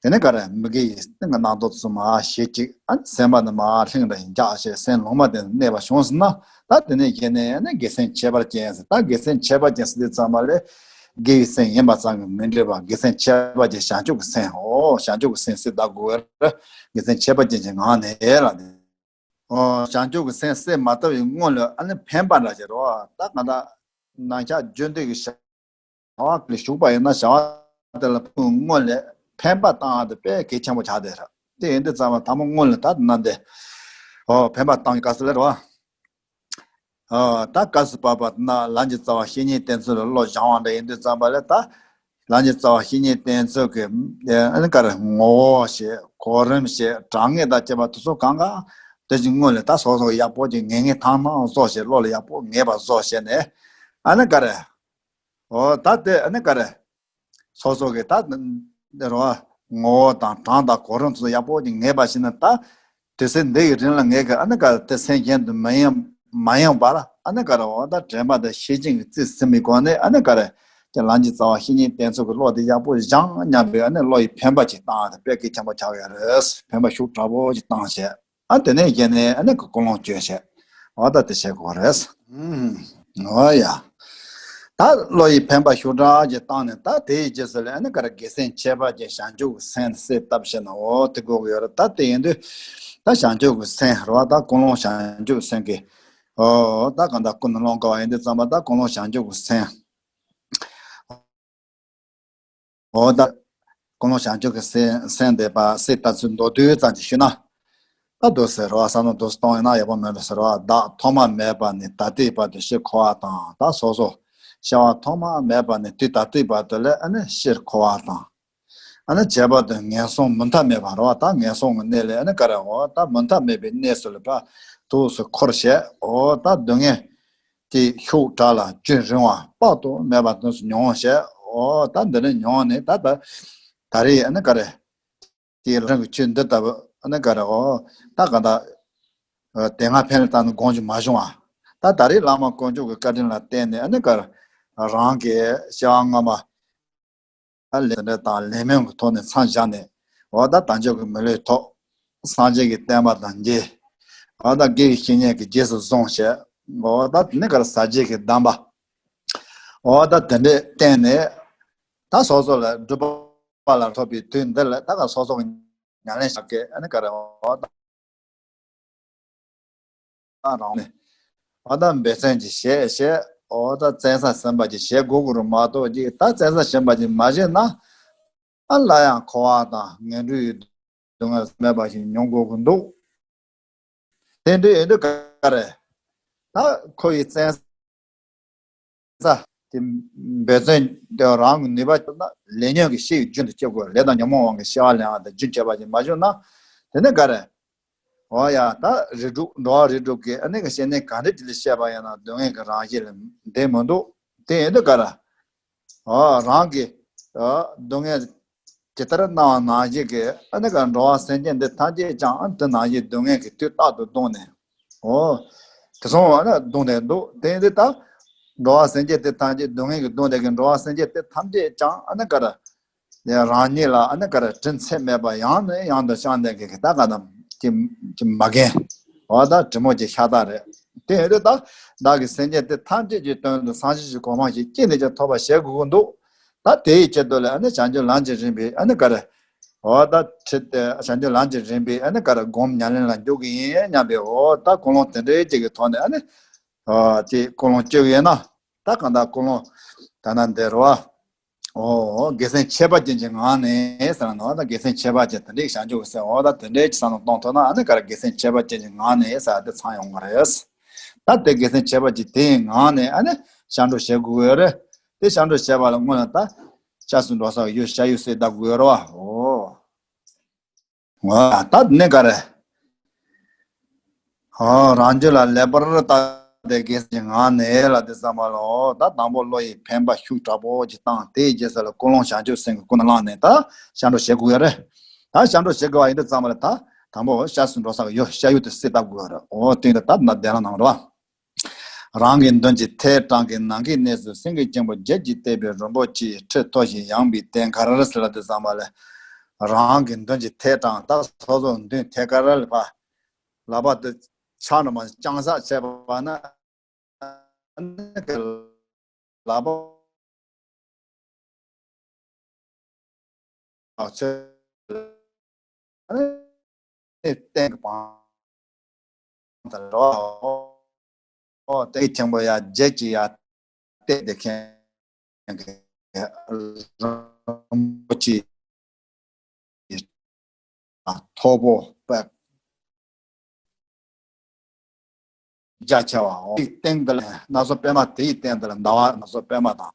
དེ་ནས་ག་རེ་མི་དགེ་བའི་སེམས་ཀྱི་རྣམ་རྟོག་ཚོ་མར་ཞི་གཅིག་ཨ་ནི་སེམས་པ་འདི་མར་ལྷིང་དུ་འཇགས་བྱས་སེམས་ལོག་མ་དེ་གནས་པ་བྱུང་ཟིན་ན། ད་དེ་ནས་གཞི་ནས་ཨ་ནི་དགེ་མཚན་ཁྱད་པར་ཅན་ཟེར། ད་དགེ་མཚན་ཁྱད་པར་ཅན་ཟེར་དུས་ཙམ་པ་ལས་དགེ་བའི་སེམས་ཡིན་པ་ཙམ་གྱིས་མི་འགྲིག་པ། དགེ་མཚན་ཁྱད་པར་ཅན་བྱང་ཆུབ་ཀྱི་སེམས། འོ་བྱང་ཆུབ་ཀྱི་སེམས་ཟེར་ད་དགོས་པས། དགེ་མཚན་ཁྱད་པར་ཅན་གྱི་ངང་ནས་ལ་ནི། འོ་བྱང་ཆུབ་ཀྱི་སེམས་ཟེར་མ་བཏབ་པའི་སྔོན་ལ་ཨ་ནི་འཕེན་པ་འདྲ་ཞིག་རེད་བ། ད་གང་ལྟར་ནམ་ཞག་རྒྱུན་དུ་གི་བྱ་བ་ལ་ཞུགས་པ་ཡིན་ན་བྱ་བ་དེ་ལ་ཕུང་སྔོན་ལ་འཕེན་པ་བཏང་ཡག་དེ་དཔེ་གལ་ཆེན་པོ་ཆགས་བསྡད་རེད། དེ་ཡིན་དུས་ཙམ་པ་དང་པོ་སྔོན་ལ་ད་ནང་དེ་འོ་འཕེན་པ་བཏང་བའི་སྐབས་སུ་ལ་རེད་བ། ཨ། ད་སྐབས་སུ་བབ་པ་ན་ལམ་གྱི་རྩ་བ་བཤེས་གཉེན་བསྟེན་ཚུལ་ལ་བློ་སྦྱང་བ་འདྲ་ཡིན་དུས་ཙམ་པ་ལ། ད་ལམ་གྱི་རྩ་བ་བཤེས་གཉེན་བསྟེན་ཚུལ་གྱི་ཨ་ནི་ག་རེ་ངོ་བོ་བཤད། གོ་རིམ་བཤད། གྲངས་ངེས་དང་བཅས་པ་དེ་ཚོ་གང་ག་དེ་བཞིན་སྔོན་ལ་ད་སོ་སོ་ཡག་པོ་ཅིག་ངེས་ངེས་ཐང་ཐང་བཟོ་བྱས། བློ་ལ་ཡག་པོ་ངེས་པ་བཟོ་བྱས་ནས་ཨ་ནི་ག་རེ། འོ་ད་དེ་ཨ་ནི་ག་རེ། སོ་སོ་གི་ད་འདི་རུ་ངོ་བོ་དང་གྲངས་དང་གོ་རིམ་ཚོ་ཡག་པོ་ཅིག་ངེས་པ་ཞིག་ན། ད་དུས་ཚོད་འདི་ཡི་རིང་ལ་ངེད་ཀྱིས་ཨ་ནི་ག་དེ་སེམས་གཞན་དུ་མི་ཡེངས་མ་ཡེངས་པར་ཨ་ནི་ག་རེ། འོ་ད་དྲན་པ་དང་ཤེས་བཞིན་གྱི་རྩིས་ཟིན་པའི་སྒོ་ནས་ཨ་ནི་ག་རེ། ཀྱི་ལམ་གྱི་རྩ་བ་བཤེས་གཉེན་བསྟེན་ཚུལ་གྱི་བློ་དེ་ཡག་པོ་སྦྱང་སྙམ་པའི་ཨ་ནི་བློ་ཡི་འཕེན་པ་ཅིག་བཏང་། དེ་དཔེ་གལ་ཆེན་པོ་ཆགས་ཡོད་རེད། འཕེན་པ་ཤུགས་དྲག་པོ་ཅིག་བཏང་བྱས། ཨ་དེ་ནས་གཞི་ནས་ཨ་ནི་ཀུན་སློང་བཅོས་བྱས། འོ་ད་དེ་བྱེད་དགོས་རེད། ཨུམ། འོ་ཡ། ད་བློ་ཡི་འཕེན་པ་ཤུགས་དྲག་ཅིག་བཏང་ནས། ད་དེའི་རྗེས་སུ་ལ་ཨ་ནི་ག་རེ། དགེ་མཚན་ཁྱད་པར་ཅན་བྱང་ཆུབ་ཀྱི་སེམས་ཟེར་བཏབ་བྱས་ན། འོ་དེ་དགོས་ཀྱི་ཡོད་རེད། ད་དེ་ཡིན་དུས་ད་བྱང་ཆུབ་ཀྱི་སེམས་རེད་བ། ད་ཀུན་སློང་བྱང་ཆུབ་སེམས་ཀྱི། འོ་ད་གང་ལྟར་ཀུན་སློང་དགོས་པ་ཡིན་དུས་ཙམ་པ་ད་ཀུན་སློང་བྱང་ཆུབ་ཀྱི་སེམས། འོ་ད་ཀུན་སློང་བྱང་ཆུབ་ཀྱི་སེམས་སེམས་དེ་པ་སེམས་ལྟ་ཚུལ་མདོར་བསྡུས་ཙམ་ཅིག་ཞུས་ན། ད་འདུག་སེ་རེད་བ། བསམ་བློ་འདུག་སེ་གཏོང་ཡོད་ན་ཡག་པོ་མེད་འགྲོ་ཟེར་བ། བདག་ཐོག་མ་མེད་པ་ནས་ད་ལྟའི་བར་དུ་སྤྱིར་འཁོར་བ་དང་། ད་སོ་སོ་སྐྱེ་བ་ཐོག་མ་མེད་པ་ནས་དུས་ད་ལྟའི་བར་དུ་ལ་ཨ་ནི་སྤྱིར་འཁོར་བ་དང་། ཨ་ནི་བྱས་པ་དེ་ངན་སོང་མུ་མཐའ་མེད་པ་རེད་བ། ད་ངན་སོང་གི་གནས་ལས་ཨ་ནི་ག་རེ། འོ་ད་མུ་མཐའ་མེད་པའི་གནས་སུ་ལ་ཕར་འདུག་སེ་འཁོར་བྱས། འོ་ད་སྡུག་བསྔལ་དེ་ཤུགས་དྲག་ལ་རྒྱུན་རིང་བ་དཔག་ཏུ་མེད་པ་དུས་སུ་མྱོང་བྱས། འོ་ད་འདི་ནས་མྱོང་ནས་ད་ད་ད་རེས་ཨ་ནི་ག་རེ། དེ་རང་གི་ཆོས་འདི་ལྟ་བུ་ཨ་ནི་ག་རེ། འོ་ད་ག་ད་དེ་སྔ་ཕན་ལ་བཏང་ནས་དགོངས་རྒྱུ་མ་བྱུང་བ། ད་ད་རེས་བླ་མ་དཀོན་མཆོག་གི་བཀའ་དྲིན་ལ་བརྟེན་ནས་ཨ་ནི་ག་རེ། རང་གི་སྐྱེ་བ་སྔ་མ་ལས་འབྲས་དང་ལས་སྨོན་གྱི་ཐོག་ནས་མཚམས་བཞག་ནས། འོ་ད་དལ་འབྱོར་གྱི་མི་ལུས་ཐོབ། སངས་རྒྱས་ཀྱི་བསྟན་པ་དང་མཇལ། འོ་ད་དགེ་བའི་བཤེས་གཉེན་གྱི་རྗེས་སུ་བཟུང་བྱས། འོ་ད་དེ་ནས་ག་རེ། ཟབ་རྒྱས་ཀྱི་གདམས་པ། འོ་ད་དེ་འདྲས་བསྟེན་ནས། ད་སོ་སོ་ལ་སྒྲུབ་པ་ལ་ཐོབ་པའི་དུས་འདི་ལ་ད་ག་སོ་སོ་གི་ཉམས་ལེན་བྱ་དགོས། ཨ་ནི་ག་རེ། འོ་ད་རང་ནས་འོ་ད་འབད་བརྩོན་ཅིག་བྱས་བྱས། འོ་ད་བཙན་ས་ཟིན་པ་ཅིག་བྱེད་དགོས་ཀྱི་རེད་མ་གཏོགས་ཅིག་ད་བཙན་ས་ཟིན་པ་ཅིག་མ་བྱས་ན། ཨ་སླར་ཡང་འཁོར་བ་དང་ངན་འགྲོའི་སྡུག་བསྔལ་མེད་པ་ཞིག་མྱོང་དགོས་ཀྱི་འདུག་དེ་འདྲ་ཡིན་དུས་ག་རེ། ད་ཁོ་ཡི་བཙན་ས་དེ་འབད་བརྩོན་དེ་རང་གི་ནུས་པ་བཅོས་ན་ལས་ཉོན་གྱི་ཤེས་ཡོན་རྒྱུན་དུ་སྐྱེ་དགོས། ལས་དང་ཉོན་མོངས་དབང་གིས་སྐྱེ་བ་ལེན་ཡག་དེ་རྒྱུན་ཆད་པ་ཞིག་མ་བྱུང་ན། དེ་ནས་ག་རེ། འོ་ཡ། ད་རིགས་དྲུག་འགྲོ་བ་རིགས་དྲུག་གི་ཨ་ནི་གི་བཤེས་གཉེན་ག་འདྲ་ཅིག་ལ་བཤད་པ་ཡིན་ན་སྡུག་བསྔལ་གྱི་རང་བཞིན་ལ་བདེན་མི་འདུག་དེ་ཡིན་དུས་ག་རེ། འོ་རང་གིས་འོ་སྡུག་བསྔལ་ཇི་ལྟར་སྣང་བ་ནང་བཞིན་གྱི་ཨ་ནི་ག་འགྲོ་བ་སེམས་ཅན་འདི་ཐམས་ཅད་ཀྱང་ཨ་དེ་ནང་བཞིན་སྡུག་བསྔལ་གྱིས་དུས་རྟག་ཏུ་གདུངས་ནས། འོ། དེ་སོང་བ་ན་གདུང་ནས་འདུག་དེ་ཡིན་དུས་ད། འགྲོ་བ་སེམས་ཅན་དེ་ཐམས་ཅད་སྡུག་བསྔལ་གྱིས་གདུང་བསྡད་མཁན་འགྲོ་བ་སེམས་ཅན་དེ་ཐམས་ཅད་ཀྱང་ཨ་ནི་ག་རེ། རང་ཉིད་ལ་ཨ་ནི་ག་རེ་དྲིན་ཚད་མེད་པ་ཡང་ནས་ཡང་དུ་བསྐྱངས་ནས་གི་ད་ག་དམ་གྱི་གྱི་མ་རྒན། འོ་ད་དྲིན་མོ་གྱི་ཤ་སྟག་རེད། དེ་ཡིན་དུས་ད་བདག་གིས་སེམས་ཅན་དེ་ཐམས་ཅད་ཀྱི་དོན་དུ་སངས་རྒྱས་ཀྱི་གོ་འཕང་ཞིག་ཅི་ནས་ཀྱང་ཐོབ་པར་བྱེད་དགོས་ཀྱི་འདུག་ད་དེའི་ཆེད་དུ་ལ་ཨ་ནི་བྱང་ཆུབ་ལམ་གྱི་རིམ་པའི་ཨ་ནི་ག་རེ། འོ་ད་ཁྲིད་དེ་བྱང་ཆུབ་ལམ་གྱི་རིམ་པའི་ཨ་ནི་ག་རེ་སྒོམ་ཉམས་ལེན་ལ་འཇུག་གི་ཡིན་སྙམ་པའི་འོ་ད་ཀུན་སློང་དེ་འདྲའི་ཅིག་གི་ཐོག་ནས་ཨ་ནི། འོ་དེ་ཀུན་སློང་བཅོས་ཡོད་ན། ད་གང་ལྟར་ཀུན་སློང་ད་ན་འདི་རུ་བ། འོ་དགེ་མཚན་ཁྱད་པར་ཅན་གྱི་ངང་ནས་ཟེར་ན། འོ་ད་དགེ་མཚན་ཁྱད་པར་ཅན་དེ་འདྲའི་བྱང་ཆུབ་ཀྱི་སེམས་འོ་ད་དེ་འདྲའི་ཅིག་བསམ་བློ་གཏོང་ཐུབ་ན་ཨ་ནི་ག་རེ་དགེ་མཚན་ཁྱད་པར་ཅན་གྱི་ངང་ནས་ཟེར་དེ་ཚང་ཡོང་གི་རེད། ད་དེ་དགེ་མཚན་ཁྱད་པར་ཅན་དེའི་ངང་ནས་ཨ་ནི་སྐྱབས་འགྲོ་བྱེད་དགོས་ཀྱི་རེད། དེ་སྐྱབས་འགྲོ་བྱེད་པ་ལ་སྔོན་ལ་ད་སྐྱབས་སུ་འགྲོ་ས་གི་ཡུལ་བྱ་ཡུལ་ཟེར་ད་དགོས་རེད་བ། འོ། འོ་ད་ནི་ག་རེ། འོ་རང་རྒྱུད་ལ་ལེགས་པར་བརྟགས་ཏེ་དགེ་སེམས་ཀྱི་ངང་ནས་ལ་དེ་ཙམ་པ་ལ། འོ་ད་དང་པོ་བློ་ཡི་འཕེན་པ་ཤུགས་དྲག་པོ་ཅིག་བཏང་། དེའི་རྗེས་སུ་ལ་ཀུན་སློང་བྱང་ཆུབ་སེམས་ཀྱི་ཀུན་ནས་བསླངས་ནས་ད་སྐྱབས་འགྲོ་བྱེད་དགོས་ཡ་རེད། ད་སྐྱབས་འགྲོ་བྱེད་དགོས་པ་ཡིན་དུས་ཙམ་པ་ལ་ད་དང་པོ་སྐྱབས་སུ་འགྲོ་ས་གི་ཡུལ་བྱ་ཡུལ་དེ་སེལ་བཏབ་དགོས་ཡ་རེད། འོ་དེ་ཡིན་དུས་ད་ད་བདེ་བླག་ནང་རེད་བ། རང་གི་མདུན་གྱི་ཐལ་དྲངས་ཀྱི་ནམ་མཁའི་གནས་སུ་སེང་གེ་སྐྱེམས་པོ་བརྒྱད་ཀྱིས་བཏེགས་པའི་རོལ་མོ་ཆེའི་ཁྲི་མཐོ་ཞིང་ཡངས་པའི་སྟེང་ཁར་ཟེར་ལ་དེ་ཙམ་པ་ལས། རང་གི་མདུན་གྱི་ཐད་དྲངས། ད་སོ་སོ་མདུན་ཐད་ཀ་ར་ལ་ཕར་ལག་པ་དེ་ཕྱག་ན་མ་བརྐྱངས་ས་བྱས་པ་ན། ཨ་ནི་གི་ལག་པ་ཚོས་ཨ་ནི་སྟེང་གི་བང་དུ་རོ། ཨོ་སྟེང་གི་ཆེན་པོ་ཡར་བརྒྱད་ཀྱི་ཡར་བལྟས་ཏེ་མཁན་གྱི་རིན་པོ་ཆེ་ཐོར་བུ་པད་རྒྱ་ཆེ་བ། འོ་དེའི་སྟེང་དེ་ལ་སྣ་ཚོགས་པད་མ། དེའི་སྟེང་དེ་ལ་ཟླ་བ་སྣ་ཚོགས་པད་མ་དང་།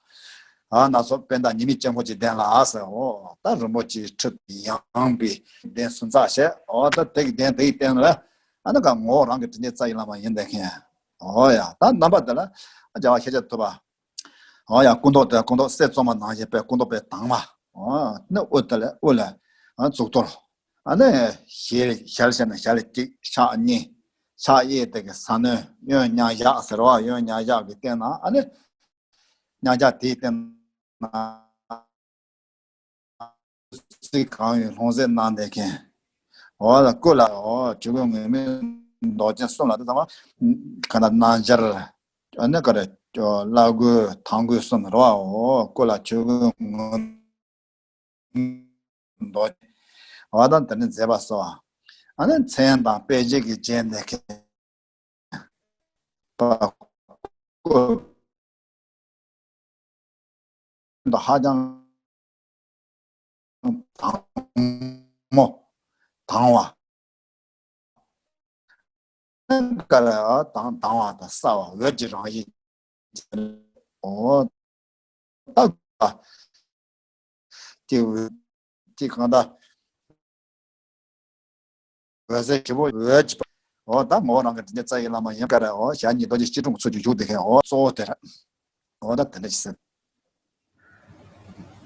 ཨ་སྣ་ཚོགས་པད་ཟླ་ཉི་མའི་སྤྱན་སྔོན་གྱི་གདན་ལ་ཟེར། འོ་ད་རིན་པོ་ཆེའི་ཁྲི་ཡངས་པའི་གདན་ཟུར་འཛེགས་བྱས། འོ་ད་དེ་གི་གདན་དེའི་སྟེང་ལ་ཨ་ནི་ག་ངོ་བོ་རང་གི་དྲིན་ཅན་རྩ་བའི་བླ་མ་ཡིན་བསྡད་མཁན། འོ་ཡ། ད་རྣམ་པ་དེ་ལ་རྒྱལ་བ་ཤཱཀྱ་ཐུབ་པ། འོ་ཡ། སྐུ་མདོག་དེ་སྐུ་མདོག་གསེར་བཙོ་མ་ནང་བཞིན་པའི་སྐུ་མདོག་དཔེ་དྭངས་པ། འོ་ནི་དབུ་དེ་ལ་དབུ་ལ་ཨ་གཙུག་ཏོར། ཨ་ནི་ཞལ་ཞལ་བྱས་ན་ཞལ་གཅིག་ཕྱག་གཉིས། ཕྱག་གཡས་དེ་གི་ས་གནོན་གཡོན་མཉམ་བཞག་ཟེར་བ། གཡོན་མཉམ་བཞག་གི་སྟེང་ན་ཨ་ནི་མཉམ་བཞག་དེའི་སྟེང་ན་ཚིག་གང་ཡོད་ལྷུང་བཟེད་གནང་བསྡད་མཁན། འོ་ལ་སྐུ་ལ་འོ་ཇོ་བོ་ངུར་སྨྲིག་མདོག་ཅན་གསུམ་ལ་དེ་ཚང་མ་ག་ན་སྣང་སྦྱར། ཨ་ནི་ག་རེ་བླ་གོས་དང་གོས་གསུམ་རེད་བ། འོ་སྐུ་ལ་ཇོ་བོ་ངུར་སྨྲིག་མདོག་འོ་ད་དེ་ནི་མཛེས་པ་སོགས། ཨ་ནི་མཚན་དང་དཔེ་བྱད་ཀྱིས་བརྒྱན་ཏེ་མཁན། པ་སྐུ་མདོག་ཧ་ཅང་དྭངས་མོ་དྭངས་པ། ཀ་ལ་དྭངས་དྭངས་པ་དང་གསལ་བ། འོད་ཀྱི་རང་བཞིན། འོ་ད་ཀ་ཀྱི་འོད་ཀྱི་གང་ལྟར། འོད་ཟེར་ཞིབ་པོ་འོད་ཀྱི། འོ་ད་ངོ་བོ་རང་གི་དྲིན་ཅན་རྩ་བའི་བླ་མ་ཡིན་ག་རེ། འོ་ཞལ་ཉིད་རྡོ་རྗེ་སྐྱིལ་ཀྲུང་གི་ཚུལ་གྱིས་བཞུགས་བསྡད་མཁན། འོ་གཙོ་བོ་དེ་རེད། འོ་ད་དེ་འདྲ་ཞིག་ཟེར།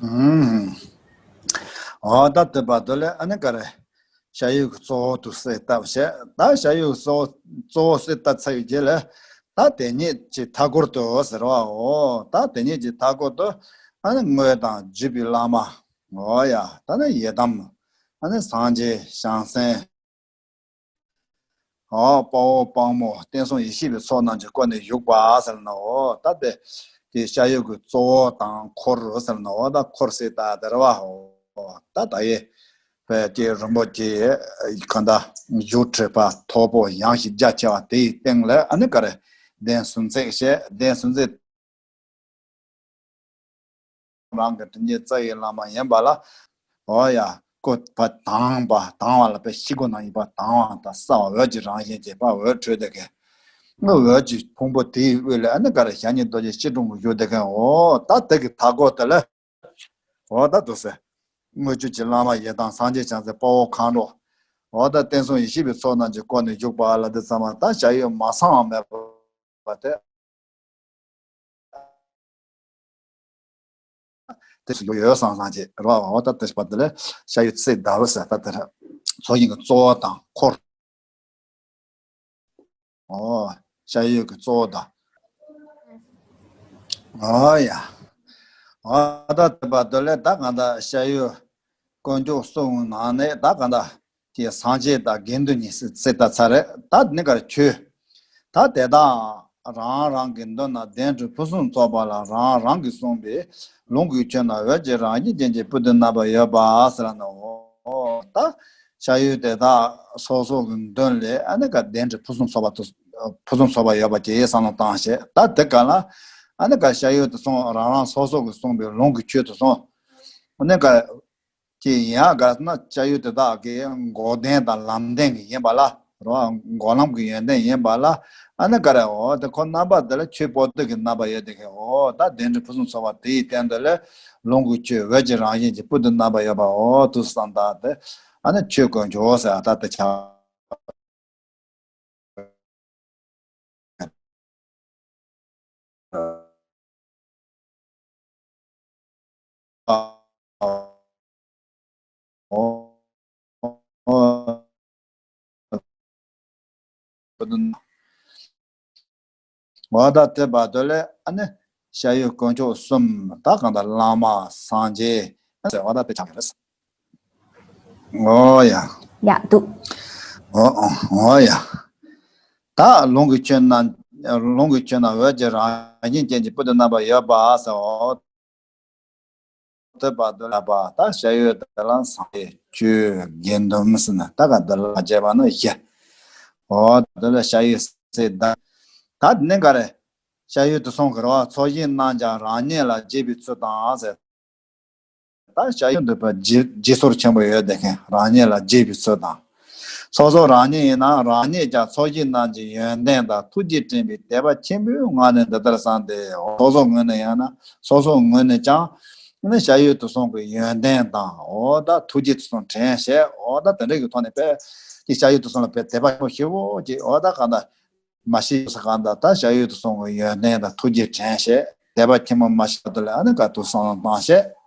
ཨུམ། འོ་ད་དེ་བར་དུ་ལས་ཨ་ནི་ག་རེ། ཞ་ཡི་གི་གཙོ་བོ་དུ་གསལ་བཏབ་བྱས། ད་ཞ་ཡི་གི་གཙོ་བོ་གཙོ་བོ་གསལ་བཏབ་ཚར་བའི་རྗེས་ལ། ད་དེ་ཉིད་ཀྱི་མཐའ་སྐོར་དུ་ཟེར་བ། འོ་ད་དེ་ཉིད་ཀྱི་མཐའ་སྐོར་དུ་ཨ་ནི་དངོས་དང་བརྒྱུད་པའི་བླ་མ། འོ་ཡ། ད་ནི་ཡི་དམ། ཨ་ནི་སངས་རྒྱས་བྱང་སེམས། འོ་དཔའ་བོ་དཔའ་མོ་བསྟན་སྲུང་ཡེ་ཤེས་པའི་ཚོགས་རྣམས་ཀྱིས་བསྐོར་ནས་བཞུགས་པ་ཟེར་ན། འོ་ད་དེ་དེ་ཞ་ཡི་གི་གཙོ་བོ་དང་འཁོར་ཟེར་ན། འོ་ད་འཁོར་གསལ་བཏབ་དེ་རེད་བ། འོ་ད་ད་ཡེ་བས་དེ་རིན་པོ་ཆེ་གང་ལྟར་བཞུགས་ཁྲི་པ་ཐོར་བུ་ཡངས་ཤིང་རྒྱ་ཆེ་བ་དེའི་སྟེང་ལ་ཨ་ནི་ག་རེ། གདན་ཟུར་འཛེགས་བྱས། གདན་ཟུར་འཛེགས། རང་གི་དྲིན་ཅན་རྩ་བའི་བླ་མ་ཡིན་པ་ལ། འོ་ཡ། སྐུ་པ་དྭངས་པ་དྭངས་པ་ལ་པའི་ཤིང་སྒོ་ནང་ཡིན་པ། དྭངས་པ་དང་གསལ་བ་འོད་ཀྱི་རང་བཞིན་གྱི་པ་འོད་འཕྲོས་བསྡད་མཁན། འོད་ཀྱི་ཕུང་པོ་དེའི་དབུས་ལ་ཨ་ནི་ག་རེ། ཞལ་ཉིད་རྡོ་རྗེ་སྐྱིལ་ཀྲུང་གིས་བཞུགས་བསྡད་མཁན། འོ་ད་དེ་གི་མཐའ་སྐོར་དེ་ལ། འོ་ད་དུ་ཟེར། དངོས་བརྒྱུད་ཀྱི་བླ་མ་ཡི་དམ་སངས་རྒྱས་བྱང་སེམས་དཔའ་བོ་མཁའ་འགྲོ། འོ་ད་བསྟན་སྲུང་ཡེ་ཤེས་པའི་ཚོགས་རྣམས་ཀྱིས་བསྐོར་ནས་བཞུགས་པ་ལ་དེ་ཚང་མ་ད་ཞ་ཡི་མ་ཚང་བ་མེད་པ་དེ། དེ་སུ་ཡོད་ཡོད་སང་སང་བྱེད་རོགས། འོ་ད་དེ་བར་དེ་ལ་ཞ་ཡི་ཚེ་ཟླ་བ་ཟེར། ད་དེ་ར་ཚོགས་ཞིང་གི་གཙོ་བོ་དང་འཁོར། འོ་ཞ་ཡི་གི་གཙོ་བོ་དང་། འོ་ཡ། འོ་ད་དེ་བར་དེ་ལ་ད་གང་ལྟར་ཞ་ཡི་དཀོན་མཆོག་གསུམ་ནང་ནས་ད་གང་ལྟར། དེ་སངས་རྒྱས་དང་དགེ་འདུན་གཉིས་སུ་ཚེ་ད་ཚར་རེད། ད་ནི་གར་ཆོས། ད་དེ་དག་རང་རང་གི་མདུན་ན་གདན་ཁྲི་ཕུན་སུམ་ཚོགས་པ་ལ་རང་རང་གིས་གསུངས་པའི་ལུང་གི་ཆོས་རྣམས་འོད་ཀྱི་རང་བཞིན་ཅན་གྱི་སྤུ་གྲི་རྣམ་པར་ཡོད་པ་ཟེར་ན། འོ་ད་ཞ་ཡི་དེ་དག་སོ་སོ་གི་མདུན་ལ་ཨ་ནི་ག་གདན་ཁྲི་ཕུན་སུམ་ཚོགས་པ་དུ་ཕུན་སུམ་ཚོགས་པ་ཡོད་པ་ཅེས་བསམ་བློ་བཏང་བྱས། ད་དེ་ག་ལ་ཨ་ནི་ག་ཞ་ཡི་དེ་གསུང་རང་རང་སོ་སོ་གིས་གསུངས་པའི་ལུང་གི་ཆོས་དེ་གསུང་། ཨ་ནི་ག་ཅེས་ཡང་དགར་ན་ཞ་ཡི་དེ་དག་གི་འགོག་བདེན་དང་ལམ་བདེན་གྱི་ཡིན་པ་ལ་རོ། འགོག་ལམ་གྱི་ཡོན་ཏན་ཡིན་པ་ལ། ཨ་ནི་ག་རེ། འོ་དེ་ཁོ་རྣམ་པ་དེ་ལ་ཆོས་པོ་ཏི་གི་རྣམ་པ་ཡོད་དེ་གི། འོ་ད་གདན་ཁྲི་ཕུན་སུམ་ཚོགས་པ་དེའི་སྟེང་དུ་ལ་ལུང་གི་ཆོས་འོད་ཀྱི་རང་བཞིན་གྱི་སྤུ་གྲི་རྣམ་པ་ཡོད་པ། འོ་དུ་བསམ་ད་དེ་ཨ་ནི་ཆོས་དཀོན་མཆོག་ཟེར་ད་དེ་ཆགས། འོ་ད་དེ་བར་དུ་ལས་ཨ་ནི་ཞ་ཡི་དཀོན་མཆོག་གསུམ། ད་གང་ལྟར་བླ་མ་སངས་རྒྱས་ཟེར་བ་ད་དེ་ཆགས་ཀྱི་རེད། ཨོ་ཡ། ཡ་འདུག་ཨོ་ཨོ་ཨོ་ཡ། ད་ལུང་གི་ཆོས་རྣམས། ལུང་གི་ཆོས་རྣམས་འོད་ཀྱི་རང་བཞིན་ཅན་གྱི་སྤུ་དུ་རྣམ་པར་ཡོད་པ་ཟེར། ཨོ། དེ་བར་དུ་ལ་པ་ད་ཤ་ཡོད་དེ་ལ་སངས་རྒྱས་ཆོས་དགེ་འདུན་ཟེར་ན་ད་ག་དེ་ལ་བྱས་པ་ནི་བཞི། ཨོ་དེ་ལ་ཤ་ཡོད་ཟེར། ད་ད་ནི་ག་རེ། ཤ་ཡོད་དུ་སོང་གི་རེད་བ། ཚོགས་ཞིང་རྣམས་ཀྱང་རང་ཉིད་ལ་རྗེས་པའི་ཚུལ་དང་ཟེར། ད་ཤ་ཡོད་འདོད་པ་རྗེས་རྗེས་སོར་ཆེན་པོ་ཡོད་དེ་མཁན་རང་ཉིད་ལ་རྗེས་པའི་ཚུལ་དང་། སོ་སོ་རང་ཉིད་ཡིན་ན་རང་ཉིད་ཀྱང་ཚོགས་ཞིང་རྣམས་ཀྱི་ཡོན་ཏན་དང་ཐུགས་རྗེས་དྲན་པའི་དད་པ་ཆེན་པོའི་ངང་ནས་འདི་ལྟར་བསམ་སྟེ། སོ་སོ་ངོས་ནས་ཡང་ན་སོ་སོ་ངོས་ནས་ཀྱང་ནི་ཤ་ཡོད་དུ་སོང་གི་ཡོན་ཏན་དང་འོ་ད་ཐུགས་རྗེ་དུ་སོང་དྲན་བྱས། འོ་ད་དེ་འདྲ་གི་ཐོག་ནས་དཔེ་དེ་ཤ་ཡོད་དུ་སོང་ལ་དཔེ་དད་པ་ཆེན་པོ་ཞེ་པོ་ཅིག་འོ་ད་གང་ལྟར། མ་ཤེས་ས་གང་ལྟར་ད་ཤ་ཡོད་དུ་སོང་གི་ཡོན་ཏན་དང་ཐུགས་རྗེ་དྲན་བྱས། དད་པ་ཆེན་པོ་མ་ཤེས་དུ་ལ་ཨ་ནི་ག་དུ་བསམ་བློ་བཏང་བྱས།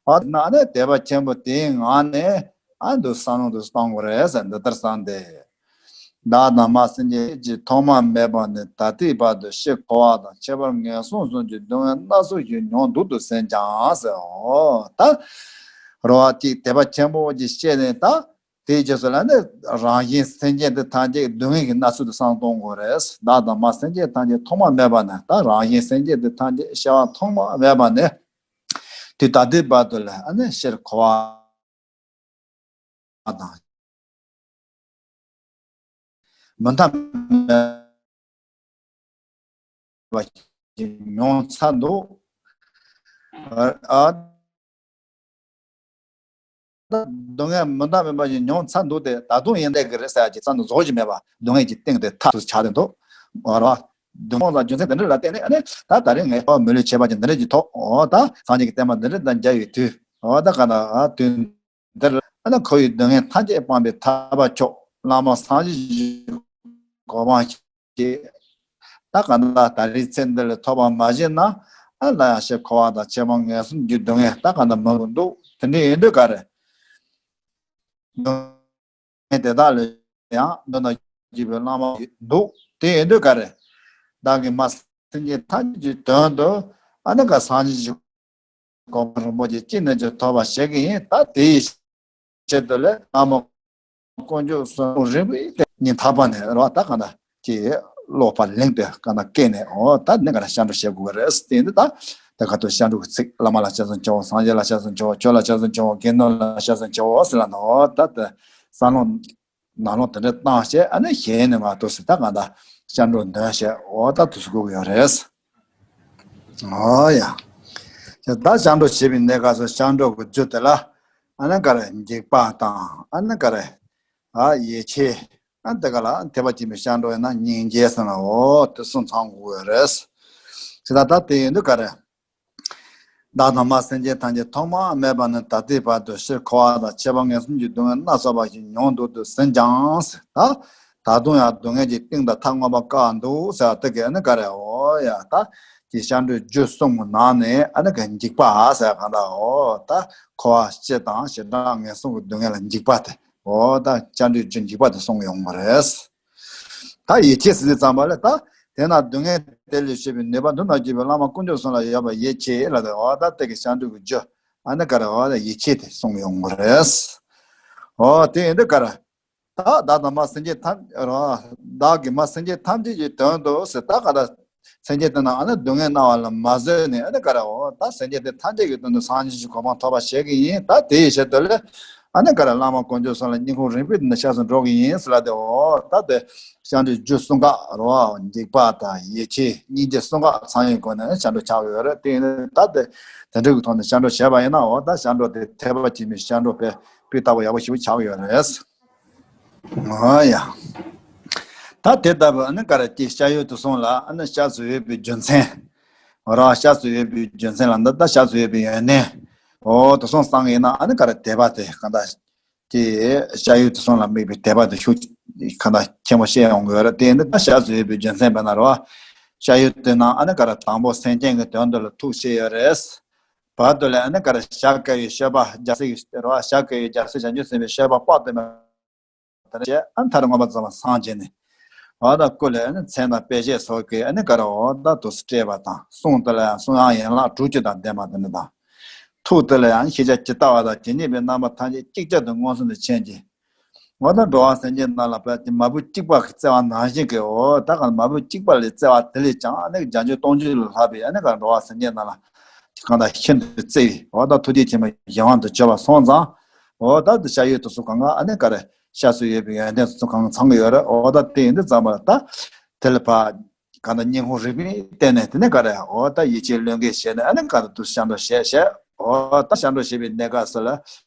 ཨ་ན་ཨ་ནི་དད་པ་ཆེན་པོ་དེའི་ངང་ནས་ཨ་འདུ་བསམ་བློ་དུ་གཏོང་དགོས་རེད་ཟེར་འདི་ལྟར་བསམ་སྟེ། བདག་དང་མ་སེམས་ཅན་གྱི་ཐོག་མ་མེད་པ་ནས་ད་ལྟའི་བར་དུ་ཕྱིར་འཁོར་བ་དང་ཁྱད་པར་ངན་སོང་གསུམ་གྱི་སྡུག་བསྔལ་སྣ་ཚོགས་ཤིག་མྱོང་འདུག་ཏུ་ཟིན་ཀྱང་ཟེར། འོ་ད་རོ་བ་གཅིག་དད་པ་ཆེན་པོ་ཅིག་བཤད་ནས་ད། དེའི་རྗེས་སུ་ལ་ནི་རང་གཞན་སེམས་ཅན་འདི་ཐམས་ཅད་སྡུག་བསྔལ་གྱི་མནར་ཚུལ་དུ་བསམ་གཏོང་དགོས་རེད། བདག་དང་མ་སེམས་ཅན་ཐམས་ཅད་ཐོག་མ་མེད་པ་ནས། ད་རང་གཞན་སེམས་ཅན་འདི་ཐམས་ཅད་སྐྱེ་བ་ཐོག་མ་མེད་པ་ནས་དུས་ད་ལྟའི་བར་དུ་ལ་ཨ་ནི་ཕྱིར་འཁོར་བ་དང་མུ་མཐའ་མེད་པ་ཞིག་མྱོང་ཚར་འདུག་ཨ། སྡུག་བསྔལ་མུ་མཐའ་མེད་པ་ཞིག་མྱོང་ཚར་འདུག་སྟེ། ད་དུང་ཡིན་བསྡད་ཀྱི་རེད་ཟེར་ཡ་ཅིག་བསམ་བློ་རྫོགས་ཀྱི་མེད་པ་སྡུག་བསྔལ་གྱི་སྟེང་དེ་མཐའ་དུ་ཆགས་ཏེ་འདུག་འོ་ར། སྡུག་བསྔལ་དང་རྒྱུ་མཚན་དེ་འདྲ་ལ་བརྟེན་ནས་ཨ་ནི་ད་ད་རེས་ངས་ཨོ་མི་ལུས་བྱེད་པ་ཅན་འདི་འདྲ་གྱི་ཐོག་འོ་ད་སངས་རྒྱས་ཀྱི་བསྟན་པ་འདི་འདྲ་དང་མཇལ་བའི་དུས། འོ་ད་ག་ན་ཨ་དུས་འདིར་ཨ་ནི་འཁོར་བའི་སྡུག་བསྔལ་ཐམས་ཅད་སྤངས་པའི་ཐར་པ་མཆོག་བླ་མ་སངས་རྒྱས་ཀྱི་གོ་འཕང་ཅེས། ད་གང་ལྟར་ད་རེས་ཚེ་འདི་ལ་ཐོབ་པ་མ་བཞེས་ན་ཨ་ལ་ཡང་ཕྱིར་འཁོར་བ་དང་ཁྱད་པར་ངན་སོང་གི་སྡུག་བསྔལ་ད་གང་ལྟར་མང་པོ་འདུག་དེ་འདྲ་ཡིན་དུས་ག་རེ། སྡུག་བསྔལ་དེ་དག་ལས་ཡང་མདོར་ན་བརྒྱུད་པའི་བླ་མ་འདུག་དེ་ཡིན་དུས་ག་རེ། བདག་གིས་མ་སེམས་ཅན་ཐམས་ཅད་ཀྱི་དོན་དུ་ཨ་ནི་ག་སངས་རྒྱས་ཀྱི་གོ་འཕང་རིན་པོ་ཆེ་ཅི་ནས་ཀྱང་ཐོབ་པར་བྱེད་ཀྱི་ཡིན། ད་དེ་ཡི་ཆེད་དུ་ལས་བླ་མ་དཀོན་མཆོག་གསུམ་རིམ་པས་དེ་ཉིན་ཐར་པ་ནས་རོ་ད་ག་ན་ཀྱི་ཀློག་པ་ལེན་པའི་ག་ན་སྐད་ནས་འོ་ད་ནི་ག་ན་སྐྱབས་འགྲོ་བྱེད་དགོས་པ་རེད། དེ་ཡིན་དུས་ད་དེ་ག་དུ་སྐྱབས་འགྲོ་གི་ཚིག་བླ་མ་ལ་སྐྱབས་སུ་མཆིའོ། སངས་རྒྱས་ལ་སྐྱབས་སུ་མཆིའོ། ཆོས་ལ་སྐྱབས་སུ་མཆིའོ། དགེ་འདུན་ལ་སྐྱབས་སུ་མཆིའོ་ཟེར་ལ་ནོ་ད་དེ་བསམ་བློ་ནང་ལོགས་དེ་འདྲ་བཏང་བྱས་ཨ་ནི་གཞན་ནི་མ་གཏོགས་སུ་ད་ག་ད་སྐྱབས་འགྲོ་འདོན་བྱས་འོ་ད་དུས་སུ་དགོས་ཀྱི་ཡོད་རེད། ཨོ་ཡ། ད་སྐྱབས་འགྲོ་བྱེད་པའི་གནས་སྐབས་སུ་སྐྱབས་འགྲོ་གི་རྒྱུ་དེ་ལ་ཨ་ནི་ག་རེ་འཇིགས་པ་དང་ཨ་ནི་ག་རེ་ཨ་ཡིད་ཆེས། ཨ་དེ་ག་ལ་དད་པ་ཆེན་པོའི་སྐྱབས་འགྲོ་ཡིན་ན་སྙིང་རྗེ་ཟེར་ན་འོ་དེ་གསུམ་ཚང་དགོས་རེད། དེ་ད་ད་དེ་ཡིན་དུས་ག་རེ། བདག་དང་མ་སེམས་ཅན་ཐམས་ཅད་ཐོག་མ་མེད་པ་ནས་ད་ལྟའི་བར་དུ་ཕྱིར་འཁོར་བ་དང་ཁྱད་པར་ངན་སོང་གི་སྡུག་བསྔལ་སྣ་ཚོགས་པ་ཞིག་མྱོང་འདུག་ཏུ་ཟིན་ཀྱང་ཟེར། ད་ད་དུང་ཡང་སྡུག་བསྔལ་གྱི་གཏིང་དང་མཐའ་མངོན་པར་བཀག་འདུག་ཟེར་བ་དེ་གས་ཨ་ནི་ག་རེ་འོ་ཡ་ད་ཀྱི་སྐྱབས་འགྲོའི་རྒྱུ་གསུམ་གྱི་ནང་ནས་ཨ་ནི་ག་འཇིགས་པ་ཟེར་གང་ལྟར་འོ་ད་འཁོར་བ་སྤྱི་དང་བྱེ་བྲག་ངན་སོང་གི་སྡུག་བསྔལ་ལ་འཇིགས་པ་དེ་འོ་ད་སྐྱབས་འགྲོའི་རྒྱུ་འཇིགས་པ་དེ་གསུངས་ཡོང་གི་རེད། ད་ཡིད་ཆེས་ཟེར་དུས་ཙམ་པ་ལ་ད་དེ་ན་སྡུག་བསྔལ་དེ་ལས་སྐྱོབ་པའི་ནུས་པ་འདི་ན་སྐྱོབ་པའི་བླ་མ་དཀོན་མཆོག་གསུམ་ལ་ཡོད་པ་ཡིད་ཆེས་ལ་དེ་འོ་ད་དེ་གི་སྐྱབས་འགྲོ་གི་རྒྱུ་ཨ་ནི་ག་རེ་འོ་ད་ཡིད་ཆེས་དེ་གསུངས་ཡོང་གི་རེད། འོ་དེ་ཡིན་དུས་ག་རེ། ད་བདག་དང་མ་སེམས་ཅན་ཐམས་རོ་བདག་གིས་མ་སེམས་ཅན་ཐམས་ཅད་ཀྱི་དོན་དུ་ཟེར་ད་ག་ད་སེམས་ཅན་དེ་ན་ཨ་ནི་སྡུག་བསྔལ་གནང་བ་ལ་མ་བཟོད་ནས་ཨ་ནི་ག་རེ་འོ་ད་སེམས་ཅན་དེ་ཐམས་ཅད་ཀྱི་དོན་དུ་སངས་རྒྱས་ཀྱི་གོ་འཕང་ཐོབ་པ་བྱེད་ཀྱི་ཡིན། ད་དེ་ཡི་ཆེད་དུ་ལས། ཨ་ནི་ག་རེ་བླ་མ་དཀོན་མཆོག་གསུམ་ལ་སྙིང་ཁོང་རིང་པོའི་དུས་ན་སྐྱབས་སུ་འགྲོ་གི་ཡིན་ཟེར་ལ་དེ་འོ་ད་དེ་སྐྱབས་འགྲོའི་རྒྱུ་གསུམ་ཀ་རོ་འཇིགས་པ་དང་ཡིད་ཆེས་སྙིང་རྗེ་གསུམ་ཀ་ཚང་བའི་སྒོ་ནས་སྐྱབས་འགྲོ་ཆགས་ཡོད་རེད། དེ་ཡིན་ད་དེ་དེ་འདྲ་གི་ཐོག་ནས་སྐྱབས་འགྲོ་བྱས་པ་ཡིན་ན་འོ་ད་སྐྱབས་འགྲོ་དེ་ཐེག་པ་ཆེན་པོའི་སྐྱབས་འགྲོ་དཔེ་སྤུས་དག་པོ་ཡག་པོ་ཞེ་པོ་ཆགས་ཡོད་རེད། ཨོ་ཡ། ད་དེ་ལྟ་བུ་ཨ་ནི་ག་རེ་ཀྱི་སྐྱབས་ཡུལ་དུ་སོང་ལ་ཨ་ནི་སྐྱབས་སུ་ཡོད་པའི་རྒྱུ་མཚན། རང་སྐྱབས་སུ་ཡོད་པའི་རྒྱུ་མཚན་ལ་འདི་ལྟ་སྐྱབས་སུ་ཡོད་པའི་ཡོན་ཏན། ཨོ་དུ་སོང་བསམ་ཡིན་ན་ཨ་ནི་ག་རེ་དད་པ་དེ་གང་ལྟར་ཀྱི་སྐྱབས་ཡུལ་དུ་སོང་ལ་དམིགས་པའི་དད་པ་དེ་ཤུགས་གང་ལྟར་ཆེན་པོ་བཤད་ཡོང་གི་ཡོད་རེད། དེ་འདི་ལྟ་སྐྱབས་སུ་ཡོད་པའི་རྒྱུ་མཚན་བས་ན་རོ། སྐྱབས་ཡུལ་དུ་ན་ཨ་ནི་ག་རེ་དང་པོ་སེམས་ཅན་གྱི་དོན་དུ་ལ་ཐུགས་བསྐྱེད་ཡོད་རེད། བར་དུ་ལ་ཨ་ནི་ག་རེ་ཞབས་བཀལ་བའི་སྤྱོད་པ་རྒྱལ་སྲས་ཀྱི་རོ་ཞབས་བཀལ་བའི་རྒྱལ་སྲས་བྱང་ཆུབ་སེམས་དཔའི་སྤྱོད་པ་དཔག་ཏུ་མེད་པ་དེ་ནས་བྱས་ཨ་ནི་ཐར་མངོན་པར་རྫོགས་པར་སངས་རྒྱས་ནས། འོ་ད་སྐུ་ལས་ཨ་ནི་མཚན་དང་དཔེ་བྱད་སོགས་ཀྱི་ཨ་ནི་ག་རེ་འོ་ད་དུ་སྤྲས་པ་དང་གསུང་དེ་ལ་ཡང་གསུང་དབྱངས་ཡན་ལག་དྲུག་ཅུ་དང་ལྡན་པ་དེ་འདྲ་དང་། ཐུགས་དེ་ལ་ཡང་ཤེས་བྱ་ཇི་ལྟ་བ་དང་ཇི་སྙེད་པའི་རྣམ་པ་ཐམས་ཅད་ཅིག་ཅར་དུ་མངོན་སུམ་དུ་མཁྱེན་ཅིང་། འོ་ད་འགྲོ་བ་སེམས་ཅན་རྣམས་ལ་ཕན་ཅིང་མ་བུ་གཅིག་པ་གི་བརྩེ་བ་ནང་བཞིན་གྱི་འོ་ད་གང་མ་བུ་གཅིག་པ་ལས་བརྩེ་བ་དེ་ལས་ཀྱང་ཨ་ནི་བརྒྱ་འགྱུར་སྟོང་འགྱུར་ལས་ལྷག་པའི་ཨ་ནི་གང་འགྲོ་བ་སེམས་ཅན་རྣམས་ལ་གང་དག་ཤིན་ཏུ་བརྩེ་བའི་འོ་ད་ཐུགས་རྗེ་ཆེན་པོའི་གཞན་དབང་དུ་གྱུར་པ་སོང་ཙང་། འོ་ད་དུ་ཤ་ཡོད་དུ་སུ་གང་ག་ཨ་ནི་ག་རེ་ཤ་སུ་ཡོད་པའི་ཡོན་ཏན་སུ་གང་ཚང་གི་ཡོད་རེད། འོ་ད་དེ་ཡིན་དུས་ཙམ་པ་ལ་ད་དེ་ལ་ཕ་གང་ད་སྙིང་ཁོང་རིག་པའི་སྟེང་ནས་དེ་ནས་ག་རེ་འོ་ད་ཡིད་ཆེས་བློས་འགེལ་བྱས་ནས་ཨ་ནི་ག་ད་དུ་ཤ་འགྲོ་བྱས་བྱས་འོ་ད་ཤ་འགྲོ་བྱས་པའི་གནས་སྐབས་སུ་ལ།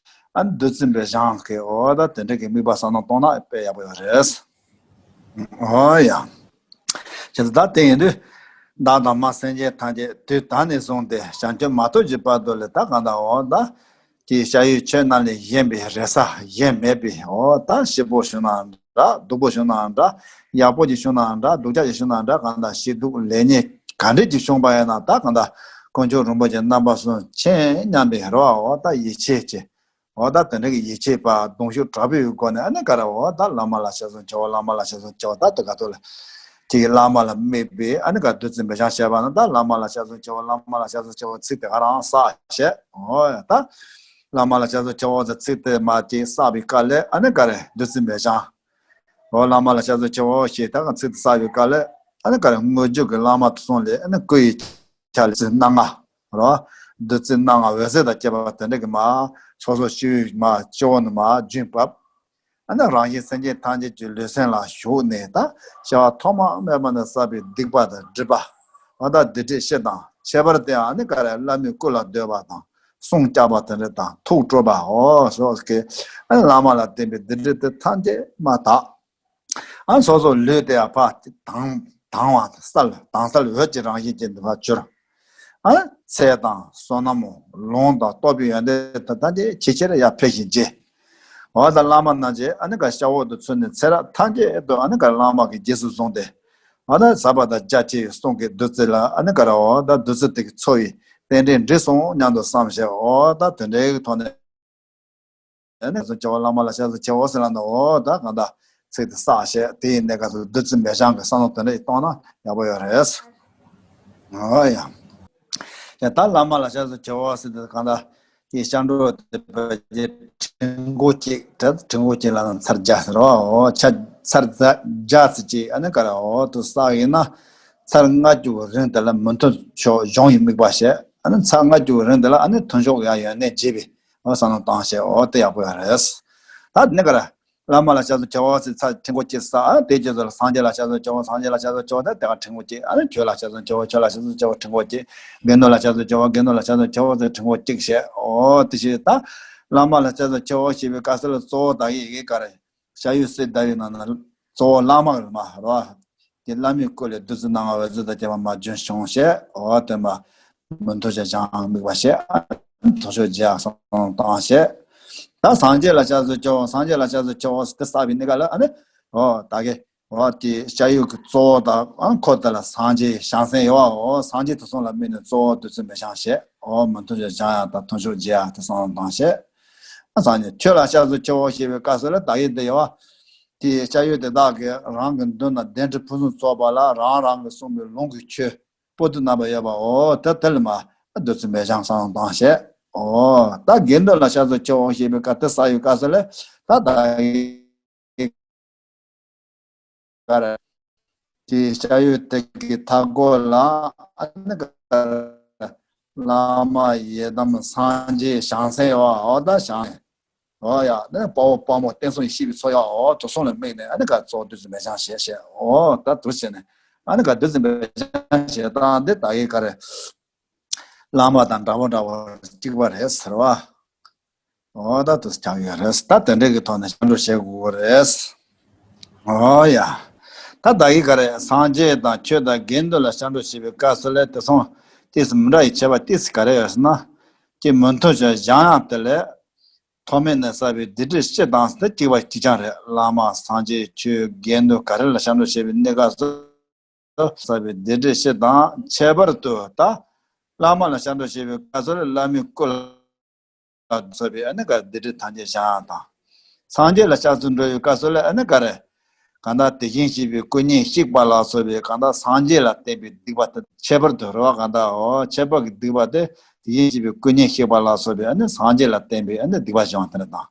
ཨ་ནི་བདུད་རྩི་འབེབས་བྱང་གི་འོ་ད་དེ་འདྲ་གི་དམིགས་པ་བསམ་བློ་གཏོང་ན་དཔེ་ཡག་པོ་ཡོད་རེད། འོ་ཡ། བྱས་ཙང་ད་དེ་ཡིན་དུས། བདག་དང་མ་སེམས་ཅན་ཐམས་ཅད་དུས་ད་ནས་བཟུང་སྟེ་བྱང་ཆུབ་མ་ཐོབ་ཀྱི་བར་དུ་ལ་ད་གང་ལྟར་འོ་ད། ཀྱི་ཤ་ཡོད་ཆོས་རྣམས་ལས་གཞན་པའི་རེ་ས་གཞན་མེད་པའི་འོ་ད་ཞིབ་པོ་བྱུང་ན་འདྲ་སྡུག་པོ་བྱུང་ན་འདྲ་ཡག་པོ་ཅིག་བྱུང་ན་འདྲ་སྡུག་ཅག་ཅིག་བྱུང་ན་འདྲ་གང་ལྟར་ཞིབ་སྡུག་ལེགས་ཉེས་ག་འདྲས་ཅིག་བྱུང་པ་ཡིན་ན་ད་གང་ལྟར་དཀོན་མཆོག་རིན་པོ་ཆེ་རྣམ་པ་གསུམ་མཁྱེན་སྙམ་པའི་རེ་བ་འོ་ད་ཡིད་ཆེས་ཀྱི། འོ་ད་དེ་འདྲ་གི་ཡིད་ཆེས་པ་གདུང་ཤུགས་དྲག་པོའི་སྒོ་ནས་ཨ་ནི་ག་རེ་འོ་ད་བླ་མ་ལ་ཞལ་གསུང་ཆེ་བོ་བླ་མ་ལ་ཞལ་གསུང་ཆེ་བོ་ད་དེ་ག་ཚོད་ལ། དེ་གི་བླ་མ་ལ་དམིགས་པའི་ཨ་ནི་ག་བདུད་རྩི་འབེབས་བྱང་བྱས་པ་ན་ད་བླ་མ་ལ་ཞལ་གསུང་ཆེ་བོ་བླ་མ་ལ་ཞལ་གསུང་ཆེ་བོ་ཚིག་དེ་ག་རང་བསགས་བྱས་འོ་ཡ་ད། བླ་མ་ལ་ཞལ་གསུང་ཆེ་བོ་ཟེར་ཚིག་དེ་མ་ཅིག་བསགས་པའི་སྐབས་ལ་ཨ་ནི་ག་རེ་བདུད་རྩི་འབེབས་བྱང་། འོ་བླ་མ་ལ་ཞལ་གསུང་ཆེ་བོ་ཞེས་ད་ག་ཚིག་དེ་བསགས་པའི་སྐབས་ལ་ཨ་ནི་ག་རེ་དངོས་བརྒྱུད་ཀྱི་བླ་མ་དེ་ཚོ་ལས་ཨ་ནི་སྐུ་ཡི། ཆ་ལ་བདུད་རྩི་སྣ་ལྔ། རོ། བདུད་རྩི་སྣ་ལྔ་འོད་ཟེར་དང་བཅས་པ་དེ་འདྲ་གི་མ། སོ་སོ་སྤྱི་བོའི་མ་སྤྱི་བོ་ནས་མ་རྒྱུན་བབས། ཨ་ནི་རང་བཞིན་སེམས་ཅན་ཐམས་ཅད་ཀྱི་ལུས་སེམས་ལ་ཞུགས་ནས་ད། བྱ་བ་ཐོག་མ་མེད་པ་ནས་བསགས་པའི་སྡིག་པ་དང་སྒྲིབ་པ། འོ་ད་སྡིག་སྒྲིབ་སྤྱི་དང་ཁྱད་པར་དེ་ཨ་ནི་ག་རེ་བླ་མའི་སྐུ་ལ་སྡོད་པ་དང་གསུང་བཀྱག་པ་དེ་འདྲ་དང་ཐུགས་སྤྲོ་བ་འོ་སོགས་ཀྱི་ཨ་ནི་བླ་མ་ལ་བརྟེན་པའི་སྡིག་སྒྲིབ་དེ་ཐམས་ཅད་མ་དག་ཨ་སོ་སོ་ལུས་དེ་ཡང་ཕར་དྭངས་དྭངས་བ་གསལ་དྭངས་གསལ་འོད་ཀྱི་རང་བཞིན་ཅན་དུ་ཕར་གྱུར། ཨ་ཚེ་དང་བསོད་ནམས་ལོངས་དང་རྟོགས་པའི་ཡོན་ཏན་དེ་དག་ཅིག་ཇེ་ཆེར་ཡར་འཕེལ་ཞིང་རྒྱས། འོ་ད་བླ་མ་རྣམས་ཀྱིས་ཨ་ནི་ག་ཤ་འོག་ཏུ་ཚུད་ནས་ཚེ་རབས་ཐམས་ཅད་དུ་ཨ་ནི་ག་བླ་མ་གི་རྗེས་སུ་བཟུང་སྟེ། འོ་ད་ཟབ་པ་དང་རྒྱ་ཆེ་བའི་གསུང་གི་བདུད་རྩི་ལ་ཨ་ནི་ག་ར་འོ་ད་བདུད་རྩི་དེ་གི་འཚོ་བའི་རྟེན་འབྲེལ་འགྲིག་སོང་སྙམ་དུ་བསམ་ཞིང་འོ་ད་དེ་འདྲའི་ཐོག་ནས། ཨ་ནི་ཞལ་གསུང་ཆེ་བོ་བླ་མ་ལ་ཞལ་གསུང་ཆེ་བོ་ཟེར་ལབ་ན་འོ་ད་གང་ལྟར་ཚིག་དེ་བསགས་བྱས་དེ་ཡི་གནས་སྐབས་སུ་བདུད་རྩི་འབེབས་བྱང་གི་བསམ་བློ་དེ་འདྲ་ཞིག་གཏོང་ན་ཡག་པོ་ཡོད་རེད། འོ་ཡ། ཡ་ད་བླ་མ་ལ་ཞལ་གསུང་ཆེ་བོ་ཟེར་དུས་གང་ལྟར་དེའི་སྐྱབས་འགྲོ་དེ་བོད་ཀྱི་ཕྲེང་སྐོར་གཅིག་དེ་ཕྲེང་སྐོར་གཅིག་ལ་ཚར་བརྒྱ་ཟེར་བ་འོ་ཆ་ཚར་བརྒྱ་ཚིག་གཅིག་ཨ་ནི་ག་ར་འོ་དུ་བསགས་ཡིན་ན་ཚར་ལྔ་བཅུ་གི་རིང་དེ་ལ་མི་མཐུན་ཕྱོགས་གཞུང་ཡི་དམིགས་པ་བྱས་ཨ་ནི་ཚར་ལྔ་བཅུ་གི་རིང་དེ་ལ་ཨ་ནི་མཐུན་ཕྱོགས་ཡང་ཡོན་གནས་རྒྱས་པའི། འོ་བསམ་བློ་བཏང་བྱས་འོ་དེ་ཡག་པོ་ཡོད་རེད། ད་དེ་ནས་ག་རེ། བླ་མ་ལ་ཞལ་གསུང་ཆེ་བོ་ཟེར་ཚར་ཕྲེང་སྐོར་གཅིག་བསགས་ཨ་དེའི་རྗེས་སུ་ལ་སངས་རྒྱས་ལ་ཞལ་གསུང་ཆེ་བོ་སངས་རྒྱས་ལ་ཞལ་གསུང་ཆེ་བོ་དེ་དེ་ག་ཕྲེང་སྐོར་གཅིག་ཨ་ནི་ཆོས་ལ་ཞལ་གསུང་ཆེ་བོ་ཆོས་ལ་ཞལ་གསུང་ཆེ་བོ་ཕྲེང་སྐོར་གཅིག་དགེ་འདུན་ལ་ཞལ་གསུང་ཆེ་བོ་དགེ་འདུན་ལ་ཞལ་གསུང་ཆེ་བོ་ཟེར་ཕྲེང་སྐོར་གཅིག་བྱས་འོ་དེ་བཞིན་ད། བླ་མ་ལ་ཞལ་གསུང་ཆེ་བོ་ཞེས་པའི་སྐབས་སུ་ལ་གཙོ་བོ་ད་ཡི་གེ་ག་རེ། ཞ་ཡོད་སྲས་ཟླ་བའི་ནང་ན་གཙོ་བོ་བླ་མ་རེད་མ་རེད་བ། དེ་བླ་མའི་སྐུ་ལས་བདུད་རྩི་སྣ་ལྔ་འོད་ཟེར་དང་བཅས་པ་མ་རྒྱུན་བྱུང་བྱས་འོ་དེ་མ་མི་མཐུན་ཕྱོགས་བྱང་དམིགས་པ་བྱས་མཐུན་ཕྱོགས་རྒྱས་སོང་བཏང་བྱས། ད་སངས་རྒྱས་ལ་ཞལ་གསུང་ཆེ་བོ་སངས་རྒྱས་ལ་ཞལ་གསུང་ཆེ་བོ་དེ་བསགས་པའི་གནས་སྐབས་ལ་ཨ་ནི་འོ་ད་གེ་འོ་དེ་ཞ་ཡོད་ཀྱི་གཙོ་བོ་དང་ཨ་འཁོར་དེ་ལ་སངས་རྒྱས་བྱང་སེམས་ཡོད་བ་འོ་སངས་རྒྱས་དེ་ཚོ་ལ་དམིགས་ནས་གཙོ་བོ་བདུད་རྩི་འབེབས་བྱང་བྱས་འོ་མི་མཐུན་ཕྱོགས་བྱང་ཡང་དང་མཐུན་ཕྱོགས་རྒྱས་ཡང་དེ་བསམ་བློ་བཏང་བྱས། སངས་རྒྱས་ཆོས་ལ་ཞལ་གསུང་ཆེ་བོ་ཞེས་པའི་སྐབས་སུ་ལ་ད་གེ་དེ་ཡོད་བ། དེའི་ཞ་ཡོད་དེ་དག་གིས་རང་གི་མདུན་ན་གདན་ཁྲི་ཕུན་སུམ་ཚོགས་པ་ལ་རང་རང་གིས་གསུངས་པའི་ལུང་གི་ཆོས་པོ་ཏི་རྣམ་པ་ཡོད་པ་འོ་ད་དེ་ལ་མ་བདུད་རྩི་འབེབས་བྱང་བསམ་བློ་བཏང་བྱས་འོ་ད་དགེ་འདུན་ལ་ཞལ་གསུང་ཆེ་བོ་ཞེས་པའི་སྐབས་དེ་ས་ཡོད་སྐབས་སུ་ལ་ད་ད་གེ་ག་རེ། དེའི་ཞ་ཡོད་དེ་གི་མཐའ་སྐོར་ལ་ཨ་ནི་ག་རེ། བླ་མ་ཡི་དམ་སངས་རྒྱས་བྱང་སེམས་ཡོད་བ་འོ་ད་བྱང་། འོ་ཡ་ནི་དཔའ་བོ་དཔའ་མོ་བསྟན་སྲུང་ཡེ་ཤེས་པའི་ཚོགས་ཡོད་འོ་དེ་ཚོ་ལ་དམིགས་ནས་ཨ་ནི་ག་གཙོ་བོ་བདུད་རྩི་འབེབས་བྱང་བྱས་བྱས་འོ་ད་དེ་བྱས་ནས་ཨ་ནི་ག་བདུད་རྩི་འབེབས་བྱང་བྱས་སྟངས་འདི་ད་གེ་ག་རེ། བླ་མ་དང་འདྲ་བོ་འདྲ་བོ་གཅིག་པ་རེད་ཟེར་བ། འོ་ད་དུ་ཆགས་ཡོད་རེད། ད་དེ་འདྲའི་གི་ཐོག་ནས་སྐྱབས་འགྲོ་བྱེད་དགོས་རེད། འོ་ཡ། ད་ད་གི་ག་རེ་སངས་རྒྱས་དང་ཆོས་དང་དགེ་འདུན་ལ་སྐྱབས་འགྲོ་བྱེད་པའི་སྐབས་སུ་ལས་དེ་སོང་ཏིས་མི་འདྲ་ཡི་ཆེ་བ་ཏིས་ག་རེ་ཡོད་ཟེར་ན། ཀྱི་མི་མཐུན་ཕྱོགས་བཞག་ཡང་དེ་ལས་ཐོག་མེད་ནས་བསགས་པའི་སྡིག་སྒྲིབ་སྤྱི་དང་དེ་གཅིག་པ་གཅིག་རྐྱང་རེད། བླ་མ་སངས་རྒྱས་ཆོས་དགེ་འདུན་ག་རེ་ལ་སྐྱབས་འགྲོ་བྱེད་པའི་གནས་སྐབས་སུ། བསགས་པའི་སྡིག་སྒྲིབ་སྤྱི་དང་ཁྱད་པར་དུ་ད། བླ་མ་ལ་སྐྱབས་འགྲོ་བྱེད་པའི་སྐབས་སུ་ལ་བླ་མའི་སྐུ་ལ་བསགས་པའི་ཨ་ནི་ག་སྡིག་སྒྲིབ་ཐམས་ཅད་བྱང་ཡང་དང་། སངས་རྒྱས་ལ་སྐྱབས་སུ་འགྲོ་བའི་སྐབས་སུ་ལ་ཨ་ནི་ག་རེ། གང་ལྟར་དེ་བཞིན་གཤེགས་པའི་སྐུ་བརྙེས་གཤེགས་པ་ལ་སོགས་པའི་གང་ལྟར་སངས་རྒྱས་ལ་བརྟེན་པའི་སྡིག་པ་དེ་ཁྱད་པར་དུ་རེད་བ། གང་ལྟར་འོ་ཁྱད་པར་གྱི་སྡིག་པ་དེ་དེ་བཞིན་གཤེགས་པའི་སྐུ་བརྙེས་གཤེགས་པ་ལ་སོགས་པའི་ཨ་ནི་སངས་རྒྱས་ལ་བརྟེན་པའི་ཨ་ནི་སྡིག་པ་སྦྱང་བ་དེ་འདྲ་དང་།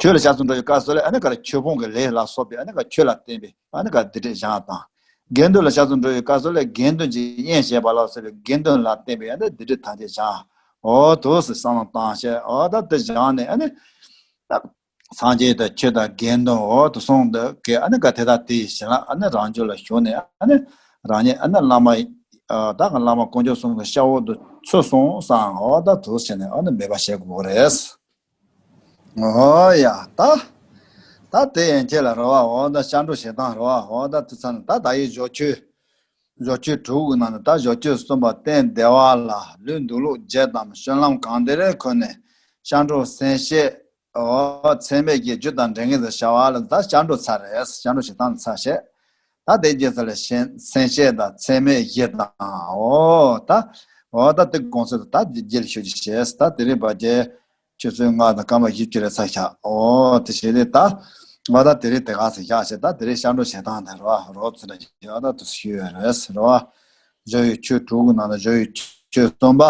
ཆོས་ལ་སྐྱབས་སུ་འགྲོ་བའི་སྐབས་སུ་ལ་ཨ་ནི་ག་རེ་ཆོས་སྤོང་གི་ལས་ལ་སོགས་པའི་ཨ་ནི་ག་ཆོས་ལ་བརྟེན་པའི་ཨ་ནི་ག་སྡིག་སྒྲིབ་སྦྱང་བ་དང་། དགེ་འདུན་ལ་སྐྱབས་སུ་འགྲོ་བའི་སྐབས་སུ་ལ་དགེ་འདུན་གྱི་དབྱེན་བྱེད་པ་ལ་སོགས་པའི་དགེ་འདུན་ལ་བརྟེན་པའི་ཨ་ནི་སྡིག་སྒྲིབ་ཐམས་ཅད་སྦྱང་། འོ་དུ་སི་བསམ་བློ་བཏང་བྱས་འོ་ད་དེ་སྦྱངས་ནས་ཨ་ནི། སངས་རྒྱས་དང་ཆོས་དང་དགེ་འདུན་འོ་དུ་གསུངས་འདུག་གི་ཨ་ནི་ག་དེ་དག་དེ་ཡི་བྱིན་རླབས་ཨ་ནི་རང་རྒྱུད་ལ་ཞུགས་ནས་ཨ་ནི་རང་ཉིད་ཨ་ནི་བླ་མ་ད་ག་བླ་མ་དཀོན་མཆོག་གསུམ་གྱི་ཤ་འོག་ཏུ་ཚུད་སོང་བསམ་འོ་ད་དུ་བྱས་ནས་ཨ་ནི་མོས་པ་བྱེད་དགོས་རེད། འོ་ཡ་ད། ད་དེ་ཡན་ཆད་ལ་རེད་བ། འོ་ད་སྐྱབས་འགྲོ་བྱེད་སྟངས་རེད་བ། འོ་ད་དེ་ཚ་ནི་ད་ད་ཡི་སྦྱོར་ཆོས། སྦྱོར་ཆོས་དྲུག་གི་ནང་ནས་ད་སྦྱོར་ཆོས་གསུམ་པ་སྟན་བདེ་བ་ལ་ལུས་འདུག་ལུགས་བརྒྱད་དམ་སྤྱོད་ལམ་གང་བདེར་འཁོད་ནས་སྐྱབས་འགྲོ་སེམས་བསྐྱེད། འོ་ཚད་མེད་ཀྱི་རྒྱུ་དང་འབྲས་ངེས་སུ་བྱ་བ་ལ་ད་སྐྱབས་འགྲོ་ཚར་རེད། སྐྱབས་འགྲོ་བྱེད་སྟངས་ཚར་བྱས། ད་དེ་རྗེས་ས་ལ་སེམས་བསྐྱེད་དང་ཚད་མེད་བཞི་དང་འོ་ད། འོ་ད་དེ་དགོངས་ཚུལ་ད་དེ་རྗེས་ལ་ཞུ་རྒྱུ་བྱས། ད་དེ་རིང་བར་གྱི་ཆུ་ཚོད་ལྔ་དང་སྐར་མ་བཞི་བཅུ་རེ་ཚ་ཤག་འོ་དེ་བྱས་ཏེ་ད། འོ་ད་དེ་རིང་དེ་ག་ཚ་ཤག་བྱས་ད་དེ་རིང་སྐྱབས་འགྲོ་བྱེད་སྟངས་དེ་རོ་རོ་ཚུལ་ལ་ཡོད་ད་དུ་ཞུ་ཡོད་རེད་རོ། སྦྱོར་བའི་ཆོས་དྲུག་གི་ནང་ནས་སྦྱོར་བའི་ཆོས་གསུམ་པ།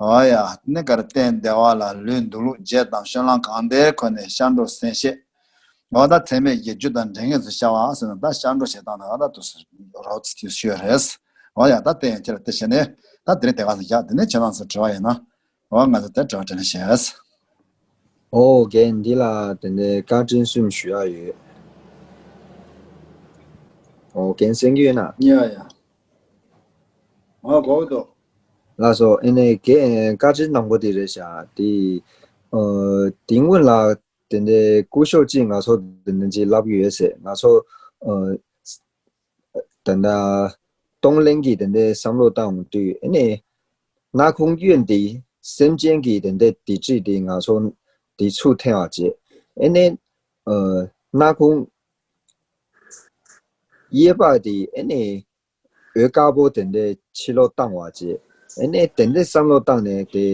འོ་ཡ། ནི་གར་སྟན་བདེ་བ་ལ་ལུས་འདུག་ལུགས་བརྒྱད་དམ་སྤྱོད་ལམ་གང་བདེར་འཁོད་ནས་སྐྱབས་འགྲོ་སེམས་བསྐྱེད། འོ་ད་ཚད་མེད་ཀྱི་རྒྱུ་དང་འབྲས་ངེས་སུ་བྱ་བ་ཟེར་ན་ད་སྐྱབས་འགྲོ་བྱེད་སྟངས་ད་ད་དུ་རོ་ཚིག་ཤོད་རེད། འོ་ཡ་ད་དེ་ཡང་ཁྱེད་ལ་དེ་བྱས་ནས་ད་དེ་རིང་དེ་ག་ཚོད་བཞག་དེ་ནས་ཁྱེད་རང་ཚོ་དྲི་བ་ཡོད་ན། འོ་ང་ཚོ་དེ་དྲི་བ་དྲིས་ལན་བྱེད། ཨོ་རྒན་འདི་ལ་དེ་འདྲའི་བཀའ་དྲིན་གསུམ་ཞུ་ཡ་ཡོད། ཨོ་རྒན་གསན་གྱི་ཡོད་ན། ཡ་ཡ། ཨ་གོ་འདུག་ལགས་སོ། ཨེ་ནས་རྒན་བཀའ་དྲིན་དང་པོ་དེ་རེད་ཤག་དེ། ཨ་དེ་སྔོན་ལ་དེ་འདྲའི་སྐུ་ཞབས་གཅིག་ང་ཚོ་དེ་འདྲ་ཅིག་ལབ་ཀྱི་ཡོད་ཟེར། ང་ཚོ་ཨ་དེ་འདྲ་གཏོང་ལེན་གྱི་དེ་འདྲའི་བསམ་བློ་བཏང་དུས་ཨེ་ནས་སྣ་ཁུང་གཡོན་དེ་སེམས་ཅན་གྱི་དེ་འདྲའི་སྡིག་སྒྲིབ་དེ་ང་ཚོ་དེ་ཚུར་འཐེན་བ་བྱེད། ཨེ་ནས་ཨ་སྣ་ཁུང་གཡས་པ་དེ་ཨེ་ནས་འོད་དཀར་པོ་དེ་འདྲའི་ཕྱི་ལོགས་བཏང་བ་བྱས། ཨེ་ནས་དེ་འདྲའི་བསམ་བློ་བཏང་ནས་དེ་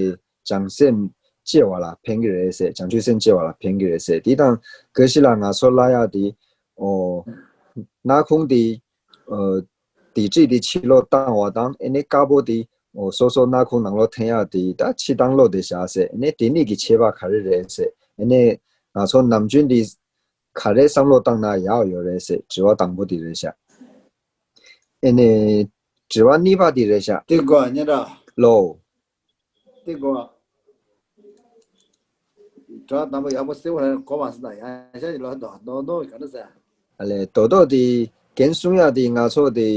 བྱང་སེམས་སྐྱེ་བ་ལ་ཕན་གྱི་རེད་ཟེར། བྱང་ཆུབ་སེམས་སྐྱེ་བ་ལ་ཕན་གྱི་རེད་ཟེར། དེ་དང་ག་ཤི་ལ་ང་ཚོ་ལ་ཡ་དེ་ཨོ་སྣ་ཁུང་དེ་ཨོ་དེ་དཀྲིས་དེ་ཕྱི་ལོགས་བཏང་བ་དང་ཨེ་ནས་དཀར་པོ་དེ་ཨོ་སོ་སོ་སྣ་ཁུང་ནང་ལོགས་འཐེན་ཡ་དེ་ད་ཕྱི་བཏང་ལོག་དེ་བཞག་ཟེར། ཨེ་ནས་དེ་གཉིས་ཀྱི་ཁྱད་པར་ག་རེ་རེད་ཟེར། ཨེ་ནས་ང་ཚོ་ནམ་རྒྱུན་དེ་ག་རེ་བསམ་བློ་བཏང་ན་ཡག་ཡོད་རེད་ཟེར་དྲི་བ་དང་པོ་དེ་རེད་ཤག་ཨེ་ནས་དྲི་བ་གཉིས་པ་དེ་རེད་ཤག་དེ་གོ་ཉེ་ར། ལོ། དེ་གོ་དྲི་བ་དང་པོ་ཡག་པོ་གསལ་པོ་རེད་གོ་མ་སོང་ད་ཡང་ཤ་ཡི་ལོ་དོ་དོ་དོ་ག་འདྲ་ཟེར། ཨ་ལས་དོ་དོ་དེ་རྒན་གསུང་ཡག་དེ་ང་ཚོ་དེ་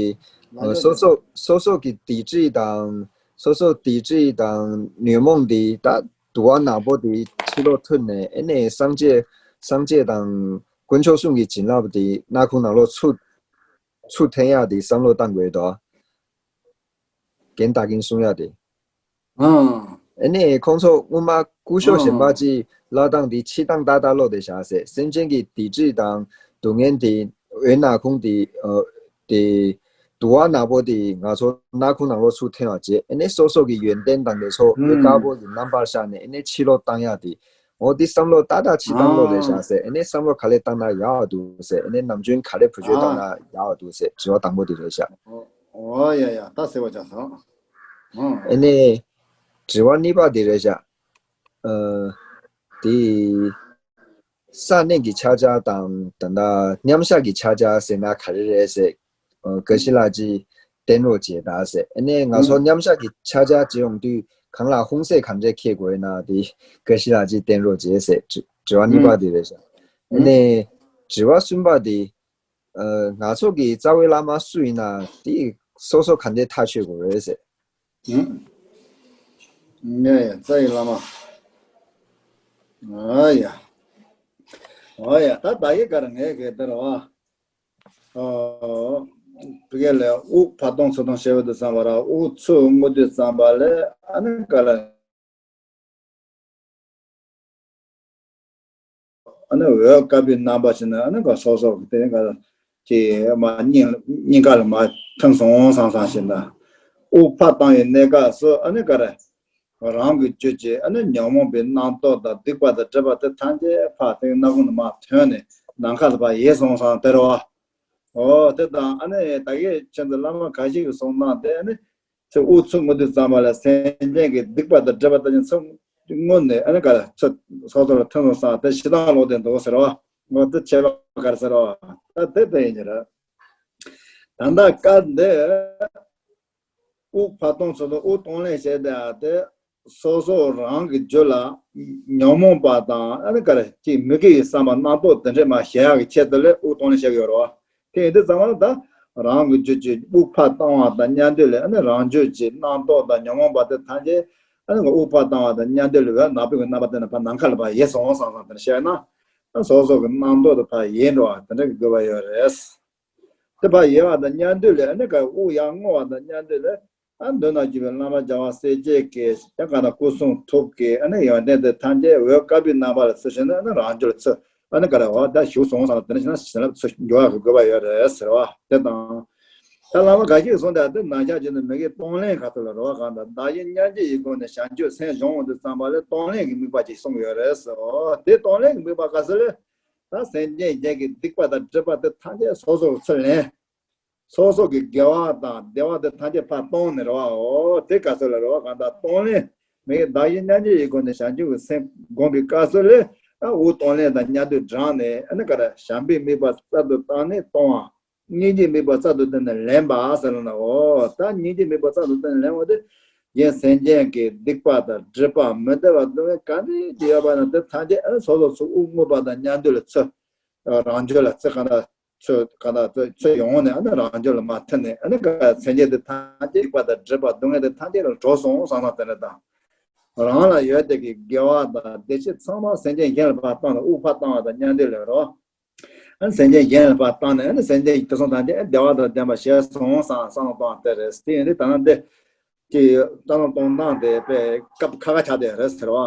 ང་ཚོ་སོ་སོ་སོ་སོ་གི་སྡིག་སྒྲིབ་དང་སོ་སོ་སྡིག་སྒྲིབ་དང་ཉོན་མོངས་དེ་ད་དུ་བ་ནག་པོ་དེ་ཕྱི་ལོགས་ཐོན་ནས་ཨེ་ནས་སངས་རྒྱས་སངས་རྒྱས་དང་དཀོན་མཆོག་གསུམ་གྱི་བྱིན་རླབས་དེ་སྣ་ཁུང་ནང་ལོགས་ཚུར་ཚུར་འཐེན་ཡག་དེ་བསམ་བློ་བཏང་དགོས་དོ། རྒན་ད་གིན་གསུང་ཡག་དེ། ཨང་། ཨེ་ནས་ཁོང་ཚོ་སྔོན་མ་སྐུ་ཞབས་གཞན་པ་ཅིག་ལབ་སྟངས་དེ་ཕྱི་བཏང་ཏག་ཏག་ལོག་དེ་བཞག་ཟེར། སེམས་ཅན་གྱི་སྡིག་སྒྲིབ་དང་སྡུག་བསྔལ་དེ་འོད་ནག་ཁུང་དེ་ཨ་དེ་དུ་བ་ནག་པོ་དེ་ང་ཚོ་སྣ་ཁུང་ནང་ལོགས་ཚུར་འཐེན་བ་བྱས། ཨེ་ནས་སོ་སོ་གི་ཡོན་ཏན་དང་དེ་ཚོ་འོད་དཀར་པོ་གི་རྣམ་པར་ཤར་ནས་ཨེ་ནས་ཕྱི་ལོགས་བཏང་ཡག་དེ། འོ་འདི་བསམ་བློ་ཏག་ཏག་ཕྱི་བཏང་ལོག་རེད་ཤག་ཟེར། ཨེ་ནས་བསམ་བློ་ག་ལེ་བཏང་ན་ཡག་འདུག་ཟེར། ཨེ་ནས་ནམ་རྒྱུན་ག་རེ་བེད་སྤྱོད་བཏང་ན་ཡག་འདུག་ཟེར་དྲི་བ་དང་པོ་དེ་རེད་ཤག་འོ་ཡ་ཡ་ད་ཟེར་བ་ཅག་སོང་། ཨེ་ནས་དྲི་བ་གཉིས་པ་དེ་རེད་ཤག་ཨ་དེ་ས་གནས་ཀྱི་ཕྱག་རྒྱ་དང་ད་ལྟ་མཉམ་བཞག་གི་ཕྱག་རྒྱ་ཟེར་ན་ག་རེ་རེད་ཟེར། ཨ་དགའ་བཞི་ལགས་ཀྱིས་བསྟན་རོགས་བྱས་དང་ཟེར། ཨ་ནས་ང་ཚོ་མཉམ་བཞག་གི་ཕྱག་རྒྱ་བྱེད་ཡོང་དུས་གང་ལ་ཧུང་སེ་ག་འདྲས་འཁྱེར་དགོས་ན་དེ་དགའ་བཞི་ལགས་ཀྱིས་བསྟན་རོགས་བྱས་ཟེར་དྲི་དྲི་བ་གཉིས་པ་དེ་རེད་ཤག་ཨ་ནས་དྲི་བ་གསུམ་པ་དེ་ཨ་ང་ཚོ་གི་རྩ་བའི་བླ་མ་སུ་ཡིན་ན་དེ་སོ་སོ་ག་འདྲས་ཐག་ཆོད་དགོས་རེད་ཟེར། ངས་ཡ་རྩ་བའི་བླ་མ། ཨ་ཡ། ཨ་ཡ་ད་ད་ཡི་གར་ངས་གས་དེར་བ། ཨོ། ཕ་གི་ལས་དབུགས་ཕར་གཏོང་ཚུར་གཏོང་བྱེད་པ་དུས་ཙམ་པ་ར་དབུགས་ཚུར་རྔུབ་དུས་ཙམ་པ་ལས་ཨ་ནི་ག་ལ། ཨ་ནི་འོད་དཀར་པོའི་རྣམ་པ་ཞིག་ན་ཨ་ནི་ག་སོ་སོ་གི་དེ་ག་ཅི་མ་སྙིང་སྙིང་ག་ལ་མ་ཐིམ་སོང་སང་སང་ཞིག་ན། དབུགས་ཕར་བཏང་བའི་གནས་སྐབས་སུ་ཨ་ནི་ག་རེ། རང་གི་རྒྱུད་ཀྱི་ཨ་ནི་ཉོན་མོངས་པའི་རྣམ་རྟོག་དང་སྡིག་པ་དང་སྒྲིབ་པ་དེ་ཐམས་ཅད་ཕར་དེ་སྣ་ཁུང་ནས་མར་ཐོན་ནས་ ནམ་མཁའ་ལ་ཕར་ཡལ་སོང་ཙང་དེ་རེད་བ། འོ་དེ་དང་ཨ་ནི་ད་གིན་ཁྱེད་ཚོ་བླ་མ་འགའ་ཞིག་གི་གསུང་སྟངས་དེ་ཨ་ནི་ཚུར་དབུགས་ཚུར་རྔུབ་དུས་ཙམ་པ་ལ་སེམས་ཅན་གྱི་སྡིག་པ་དང་སྒྲིབ་པ་དང་ཚུར་རྔུབ་ནས་ཨ་ནི་ག་ཚུར་སོ་སོ་ལ་ཐོན་སོང་ཙང་དེ་ཞེ་སྡང་ལོག་སྟེ་འདུག་ཟེར་བ། འོ་དེ་ཁྱད་པར་ག་རེ་ཟེར་བ། ད་དེ་དེ་ཡིན་གྱི་རེད། ད་ལྟ་སྐབས་འདི་དབུགས་ཕར་གཏོང་ཚུར་གཏོང་དབུགས་གཏོང་ལེན་བྱས་ཏེ་ཨ་དེ་སོ་སོ་རང་གི་རྒྱུད་ལ་ཉོན་མོངས་པ་དང་ཨ་ནི་ག་རེ་ཅིག་མི་དགེ་བའི་བསམ་པ་རྣམ་རྟོག་དེ་འདྲས་མ་བཞག་ཡག་གི་ཆེད་དུ་ལས་དབུགས་གཏོང་ལེན་བྱེད་ཀྱི་ཡོད་རེད་བ། དེ་ཡིན་དུས་ཙམ་པ་ལ་ད་རང་གི་རྒྱུད་ཀྱི་དབུགས་ཕར་བཏང་བ་དང་མཉམ་དུ་ལས་ཨ་ནི་རང་རྒྱུད་ཀྱི་རྣམ་རྟོག་དང་ཉོན་མོངས་པ་དེ་ཐམས་ཅད་ཨ་ནི་དབུགས་ཕར་བཏང་བ་དང་མཉམ་དུ་ལས་འོད་ནག་པོའི་རྣམ་པ་དེ་ནི་ཕར་ནམ་མཁའ་ལ་ཕར་ཡལ་སོང་བསམ་བསམ་དེ་འདྲ་བཤད་ན། སོ་སོ་གི་རྣམ་རྟོག་དེ་ཕར་ཡལ་འགྲོ་བ་དེ་འདྲ་གི་དགོས་པ་ཡོད་རེད། དེ་ཕར་ཡལ་བ་དང་མཉམ་དུ་ལས་ཨ་ནི་ག་དབུགས་ཡར་རྔུབ་པ་དང་མཉམ་དུ་ལས་ཨ་མདུན་ན་བཞུགས་པའི་བླ་མ་རྒྱལ་བ་སྲས་བཅས་ཀྱི་ཡང་ག་ན་སྐུ་གསུང་ཐུགས་ཀྱི་ཨ་ནི་ཡོན་ཏན་དེ་ཐམས་ཅད་འོད་དཀར་པོའི་རྣམ་པ་ལ་ཚུར་ཕྱིན་ནས་ཨ་ནི་རང་རྒྱུད་ལ་ཚུར་ཨ་ནི་ག་རེ་བ་ད་ཞུགས་སོང་ཙང་དེ་ནས་བྱས་ན་བྱིན་རླབས་ཚུར་འཇུག་པ་གི་དགོས་པ་ཡོད་རེད་ཟེར་བ་དེ་དང་། ད་བླ་མ་འགའ་ཞིག་གསུངས་ཏེ་ཨ་དེ་ནང་ཤར་བྱས་ནས་མི་དགེ་གཏོང་ལེན་ག་ཚོད་ལ་རེད་བ། གང་ལྟར་བདག་གཞན་མཉམ་བརྗེ་ཡི་སྒོ་ནས་བྱང་ཆུབ་སེམས་སྦྱོང་འོང་དུས་ཙམ་པ་ལ་གཏོང་ལེན་གྱི་དམིགས་པ་ཅིག་གསུངས་ཡོད་རེད་ཟེར། འོ་དེ་གཏོང་ལེན་གྱི་དམིགས་པ་ག་ཚོད་ལས། ད་སེམས་ཅན་གཞན་གྱི་སྡིག་པ་དང་སྒྲིབ་པ་དེ་ཐམས་ཅད་སོ་སོར་ཚུར་ལེན། སོ་སོ་གི་དགེ་བ་དང་བདེ་བ་དེ་ཐམས་ཅད་ཕར་གཏོང་ནས་རེད་བའོ། དེ་ག་ཚོད་ལ་རེད་བ། གང་ལྟར་གཏོང་ལེན། མི་དགེ་བདག་གཞན་མཉམ་བརྗེ་ཡི་སྒོ་ནས་བྱང་ཆུབ་ཀྱི་སེམས་བསྒོམ་པའི་སྐབས་སུ་ལས་ཨ་དབུགས་གཏོང་ལེན་དང་མཉམ་དུ་སྦྲགས་ནས་ཨ་ནི་ག་རེ་བྱམས་པའི་དམིགས་པ་རྩལ་དུ་བཏང་ནས་གཏོང་བ། སྙིང་རྗེའི་དམིགས་པ་རྩལ་དུ་བཏང་ནས་ལེན་པ་ཟེར་ན། འོ་ད་སྙིང་རྗེའི་དམིགས་པ་རྩལ་དུ་བཏང་ནས་ལེན་པ་དེ་གཞན་སེམས་ཅན་གྱི་སྡིག་པ་དང་སྒྲིབ་པ་མི་བདེ་བ་སྡུག་བསྔལ་ག་འདྲ་ཅིག་ཡོད་པ་ན་དེ་ཐམས་ཅད་ཨ་ནི་སོ་སོ་ཚུར་དབུགས་རྔུབ་པ་དང་མཉམ་དུ་ལ་ཚུར་རང་རྒྱུད་ལ་ཚུར་གང་ལྟར་ཚུར་གང་ལྟར་ཚུར་ཚུར་ཡོང་ནས་ཨ་ནི་རང་རྒྱུད་ལ་མར་ཐོན་ནས་ཨ་ནི་ག་སེམས་ཅན་དེ་ཐམས་ཅད་སྡིག་པ་དང་སྒྲིབ་པ་སྡུག་བསྔལ་དེ་ཐམས་ཅད་ལ་གྲོལ་སོང་བསམ་བསམ་དེ་འདྲ་དང་། རང་ལ་ཡོད་དེ་གི་དགེ་བ་དང་བདེ་སྐྱིད་ཚང་མ་སེམས་ཅན་གཞན་ལ་ཕར་བཏང་ནས་དབུགས་ཕར་བཏང་བ་དང་མཉམ་དུ་ལ་རོ། ཨ་ནི་སེམས་ཅན་གཞན་ལ་ཕར་བཏང་ནས་ཨ་ནི་སེམས་ཅན་དེ་ཚོ་ཐམས་ཅད་བདེ་བ་དང་ལྡན་པ་ཞེས་སོང་བསམ་བསམ་བློ་གཏོང་བ་དེ་རེད། དེ་ཡིན་དུས་ད་ནང་འདི་ཀྱི་བསམ་བློ་གཏོང་སྟངས་དེ་དཔེ་སྐབས་ཁ་ཁ་ཆགས་བསྡད་ཡོད་རེད་ཟེར་བ།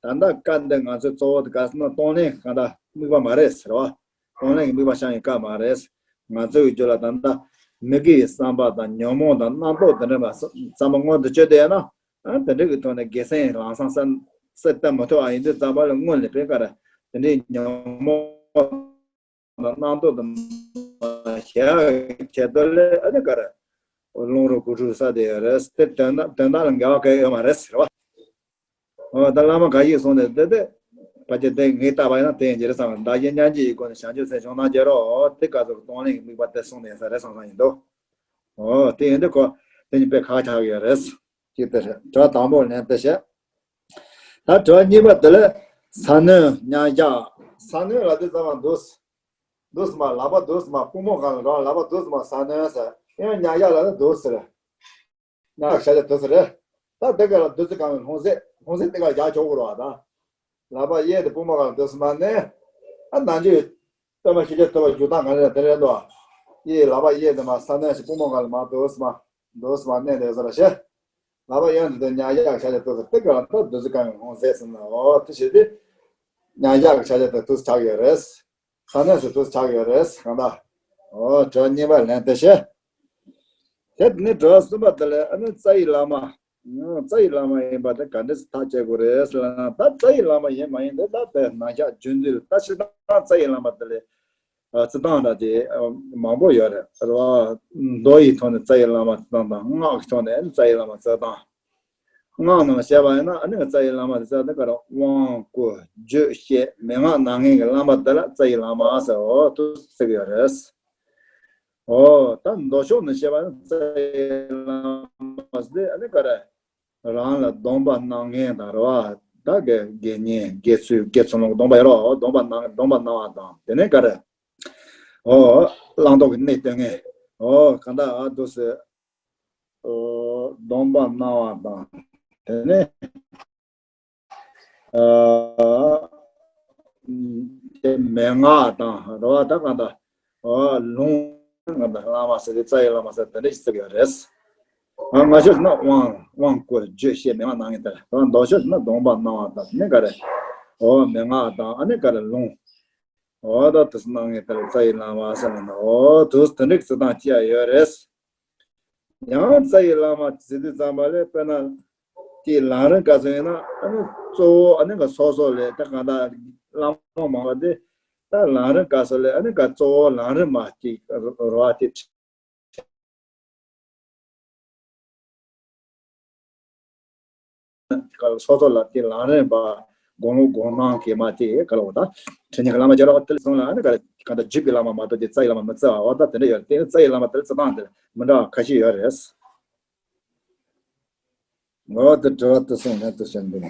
ད་ལྟ་སྐབས་འདི་ང་ཚོའི་གཙོ་བོ་དེ་ག་ཟེར་ན་གཏོང་ལེན་གང་ལྟར་དམིགས་པ་མ་རེད་ཟེར་བ། གཏོང་ལེན་གྱི་དམིགས་པ་བཤམས་ཡོད་སྐབས་མ་རེད། ང་ཚོའི་རྒྱུད་ལ་ད་ལྟ་མི་དགེ་བའི་བསམ་པ་དང་ཉོན་མོངས་དང་རྣམ་རྟོག་དེ་འདྲ་མ་བསམ་པ་མངོན་དུ་བྱས་བསྡད་ཡོད་ན། ཨ་དེ་འདྲ་གི་ཐོག་ནས་དགེ་མཚན་ལམ་སང་སེལ་སེལ་ཐབས་མ་ཐུབ་པ་ཡིན་དུས་ཙམ་པ་ལ་སྔོན་ལ་དཔེ་ཀ་ར་དེ་འདྲའི་ཉོན་མོངས་དང་རྣམ་རྟོག་དང་མ་བྱས་ཆེད་དུ་ལས་ཨ་ནི་ཀ་ར་རླུང་རོ་དགུ་ཕྲུག་ས་དེ་ཡོད་རེད། དེ་དོན་དག་དོན་དག་ལ་འགལ་བ་གང་ཡང་ཡོད་མ་རེད་ཟེར་བ། འོ་ད་བླ་མ་འགའ་ཞིག་གསུངས་ནས་དེ་དེ་ཕལ་ཆེར་དེ་ངས་བལྟས་པ་ཡིན་ན་དེ་ཡིན་གྱི་རེད་བསམ། བདག་གཞན་མཉམ་བརྗེ་ཡི་སྒོ་ནས་བྱང་ཆུབ་སེམས་སྦྱོང་གནང་རྒྱུ་རོ། དེ་སྐབས་སུ་གཏོང་ལེན་གྱི་དམིགས་པ་དེ་གསུངས་ནས་ས་རེད་བསམ་བསམ་ཡིན་འདུག་འོ་དེ་ཡིན་དུས་ཁོ་དེ་གཉིས་དཔེ་ཁ་ཁ་ཆགས་ཀྱི་ཡོད་རེད། ཅིག་དེ་རེད། དྲི་བ་དང་པོ་ལན་དེ་བཤད། ད་དྲི་བ་གཉིས་པ་དེ་ལ་ས་གནོན་མཉམ་བཞག་ས་གནོན་ལབ་དུས་ཙམ་པ་འདུག་འདུག་སེ་མར་ལག་པ་འདུག་སེ་མར་པུས་མོ་སྒང་ལ་རོ། ལག་པ་འདུག་སེ་མར་ས་གནོན་ཟེར། ཡང་མཉམ་བཞག་ལབ་ན་འདུག་ཟེར། མཉམ་བཞག་བྱ་བྱེད་འདུག་ཟེར། ད་དེ་ག་ལ་བདུད་རྩི་གང་བའི་ལྷུང་བཟེད། ལྷུང་བཟེད་དེ་ག་ལ་རྒྱག་ཆོག་གི་རེད་བ། ད་ལག་པ་གཡས་དེ་པུས་མོ་སྒང་ལ་འདུག་སེ་མར་གནོན། ཨ་ནང་ཆོས་སྟོན་པ་ཤཱཀྱ་ཐུབ་པ་བརྒྱུད་སྟངས་ག་རེ་རེད་དེ་རེད་འདུག་གཡས་ལག་པ་གཡས་དེ་མར་ས་གནོན་ཞིག་པུས་མོ་སྒང་ལ་མར་འདུག་སེ་མར་འདུག་སེ་མར་གནོན་དེ་ཟེར་ར་ཤེས། ལག་པ་གཡོན་དུ་དེ་མཉམ་བཞག་གི་ཕྱག་རྒྱ་འདུག་ཟེར། དེ་ག་ལ་ད་བདུད་རྩི་གང་བའི་ལྷུང་བཟེད་ཟེར་ན། འོ་དེ་བྱས་ཏེ་མཉམ་བཞག་གི་ཕྱག་རྒྱ་དེ་འདུག་སེ་ཆགས་ཡོད་རེད། ས་གནོན་ཟེར་འདུག་སེ་ཆགས་ཡོད་རེད། གང་ལྟར་འོ་དྲི་བ་གཉིས་པ་ལན་དེ་བཤད། དེ་ནས་དྲི་བ་གསུམ་པ་དེ་ལ་ཨ་ནི་རྩ་བའི་བླ་མ། རྩ་བའི་བླ་མ་ཡིན་པ་དེ་ག་འདྲས་སེ་ཐག་བཅད་དགོས་རེད་ཟེར་ན། ད་རྩ་བའི་བླ་མ་ཡིན་མ་ཡིན་དེ་ད་དེ་ནང་བཞག་རྒྱུ་མཚན་ལ་ད་སྤྱིར་བཏང་རྩ་བའི་བླ་མ་དེ་ལ་རྩི་སྟངས་འདྲ་དེ་མང་པོ་ཡོད་རེད། རེད་བ། མདོ་ཡི་ཐོག་ནས་རྩ་བའི་བླ་མ་རྩི་སྟངས་དང་སྔགས་ཀྱི་ཐོག་ནས་རྩ་བའི་བླ་མ་རྩི་སྟངས། སྔགས་ནང་བཤད་པ་ཡིན་ན་ཨ་ནི་རྩ་བའི་བླ་མ་དེ་རྩ་དེ་ག་རེ་དབང་བསྐུར་བརྗོད་བཤད་མན་ངག་གནང་མཁན་གྱི་བླ་མ་དེ་ལ་རྩ་བའི་བླ་མ་ཟེར་འོ་དུ་ཟེར་གྱི་ཡོད་རེད། འོ་ད་མདོ་ཕྱོགས་ནས་བཤད་པ་ཡིན་ན་རྩ་བའི་བླ་མ་ཟེར་དེ་ཨ་ནི་ག་རེ། རང་ལ་སྡོམ་པ་གནང་མཁན་དང་རེད་བ། ད་དགེ་དགེ་བསྙེན་དགེ་ཚུལ་དགེ་ཚུལ་སློང་གི་སྡོམ་པ་ཡོད་རེད་བ། སྡོམ་པ་གནང་སྡོམ་པ་གནང་བ་དང་དེ་ནས་ག་རེ། འོ་བླང་དོར་གྱི་གནས་སྟོན་མཁན། འོ་གང་ལྟར་ཨ་འདུག་སེ། འོ་སྡོམ་པ་གནང་བ་དང་དེ་ནས་ཨ་དེ་མན་ངག་དང་རེད་བ། ད་གང་ལྟར་འོ་ལུང་གང་ལྟར་བླ་མ་ཟེར་དེ་རྩ་བའི་བླ་མ་ཟེར་དེ་འདྲ་ཞིག་ཟེར་གྱི་ཡོད་རེད། ཨ་སྔ་ཕྱོགས་ན་དབང་དབང་བསྐུར་བརྗོད་བཤད་མན་ངག་གནང་མཁན་དེ་ལ། མདོ་ཕྱོགས་ན་སྡོམ་པ་གནང་བ་དང་དེ་ནས་ག་རེ། འོ་མན་ངག་དང་ཨ་ནི་ག་རེ་ལུང་། འོ་ད་དུས་གནང་ངེས་དེར་རྩ་བའི་བླ་མ་ཟེར་ན། འོ་དུས་དེ་འགྲིག་རྩི་སྟངས་ཅི་ཡང་ཡོད་རེད། ཡང་རྩ་བའི་བླ་མ་ཟེར་དུས་ཙམ་པ་ལས་དཔེར་ན་དེའི་ལམ་རིམ་ག་ཚོད་ཡིན་ན་ཨ་ནི་གཙོ་བོ་ཨ་ནི་ག་སོ་སོ་ལས་ད་གང་ལྟར་བླ་མ་མང་བ་དེ་ ད་ལམ་རིམ་སྐབས་སུ་ལ་ཨ་ནི་ག་གཙོ་བོ་ལམ་རིམ་མ་གཅིག་རོ་བ་དེ། སོ་སོ་ལ་དེ་ལམ་རིམ་པ་དགོངས་ལུགས་དགོངས་གནང་གི་མ་དེ་ག་ལ་འོ་ད་ཁྲིད་ཉན་གྱི་བླ་མ་སྦྱོར་བ་དེ་ལ་སོང་ལ་ཨ་ནི་ག་ག་ད་བརྒྱུད་པའི་བླ་མ་མ་གཏོགས་དེ་རྩ་བའི་བླ་མ་མི་བརྩི་བ་འོ་ད་དེ་འདྲ་ཡོད་དེ་རྩ་བའི་བླ་མ་དེ་ལ་བརྩི་སྟངས་དེ་མི་འདྲ་བ་ཁ་ཤས་ཡོད་རེད། འོ་དེ་དྲི་བ་དེ་སོང་ནས་དེ་བཤད་འདུག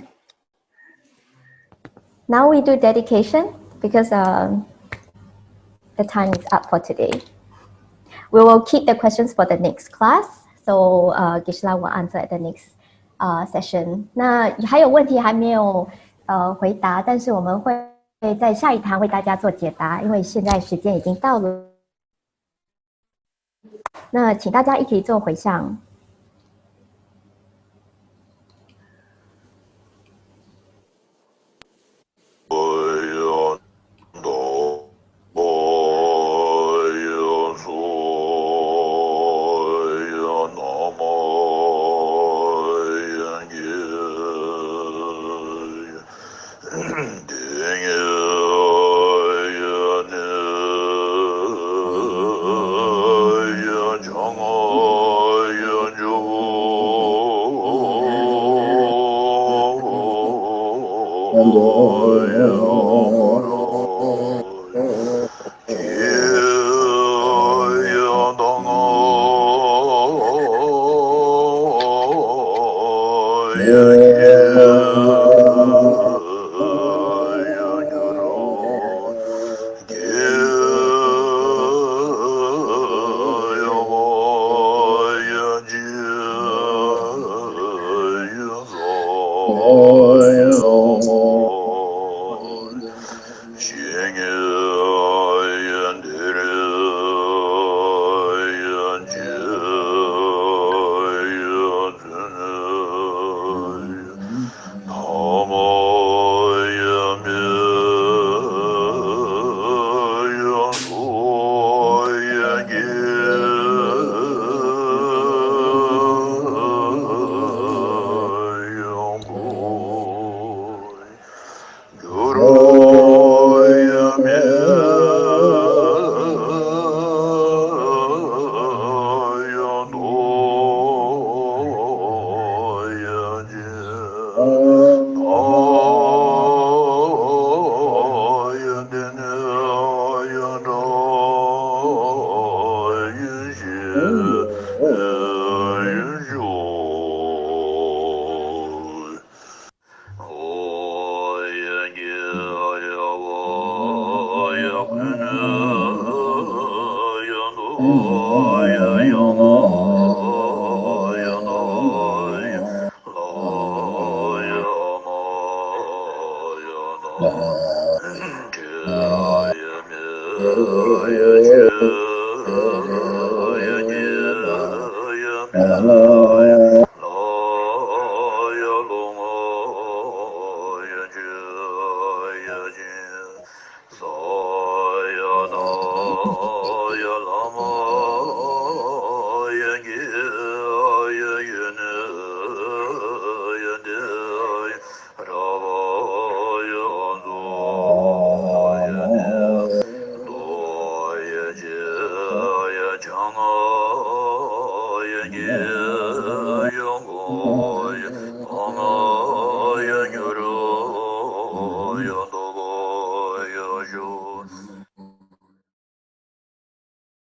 Now we do dedication because um, the time is up for today. We will keep the questions for the next class. So uh, Gisela will answer at the next uh, session. 那还有问题还没有呃回答，但是我们会在下一堂为大家做解答，因为现在时间已经到了。那请大家一起做回向。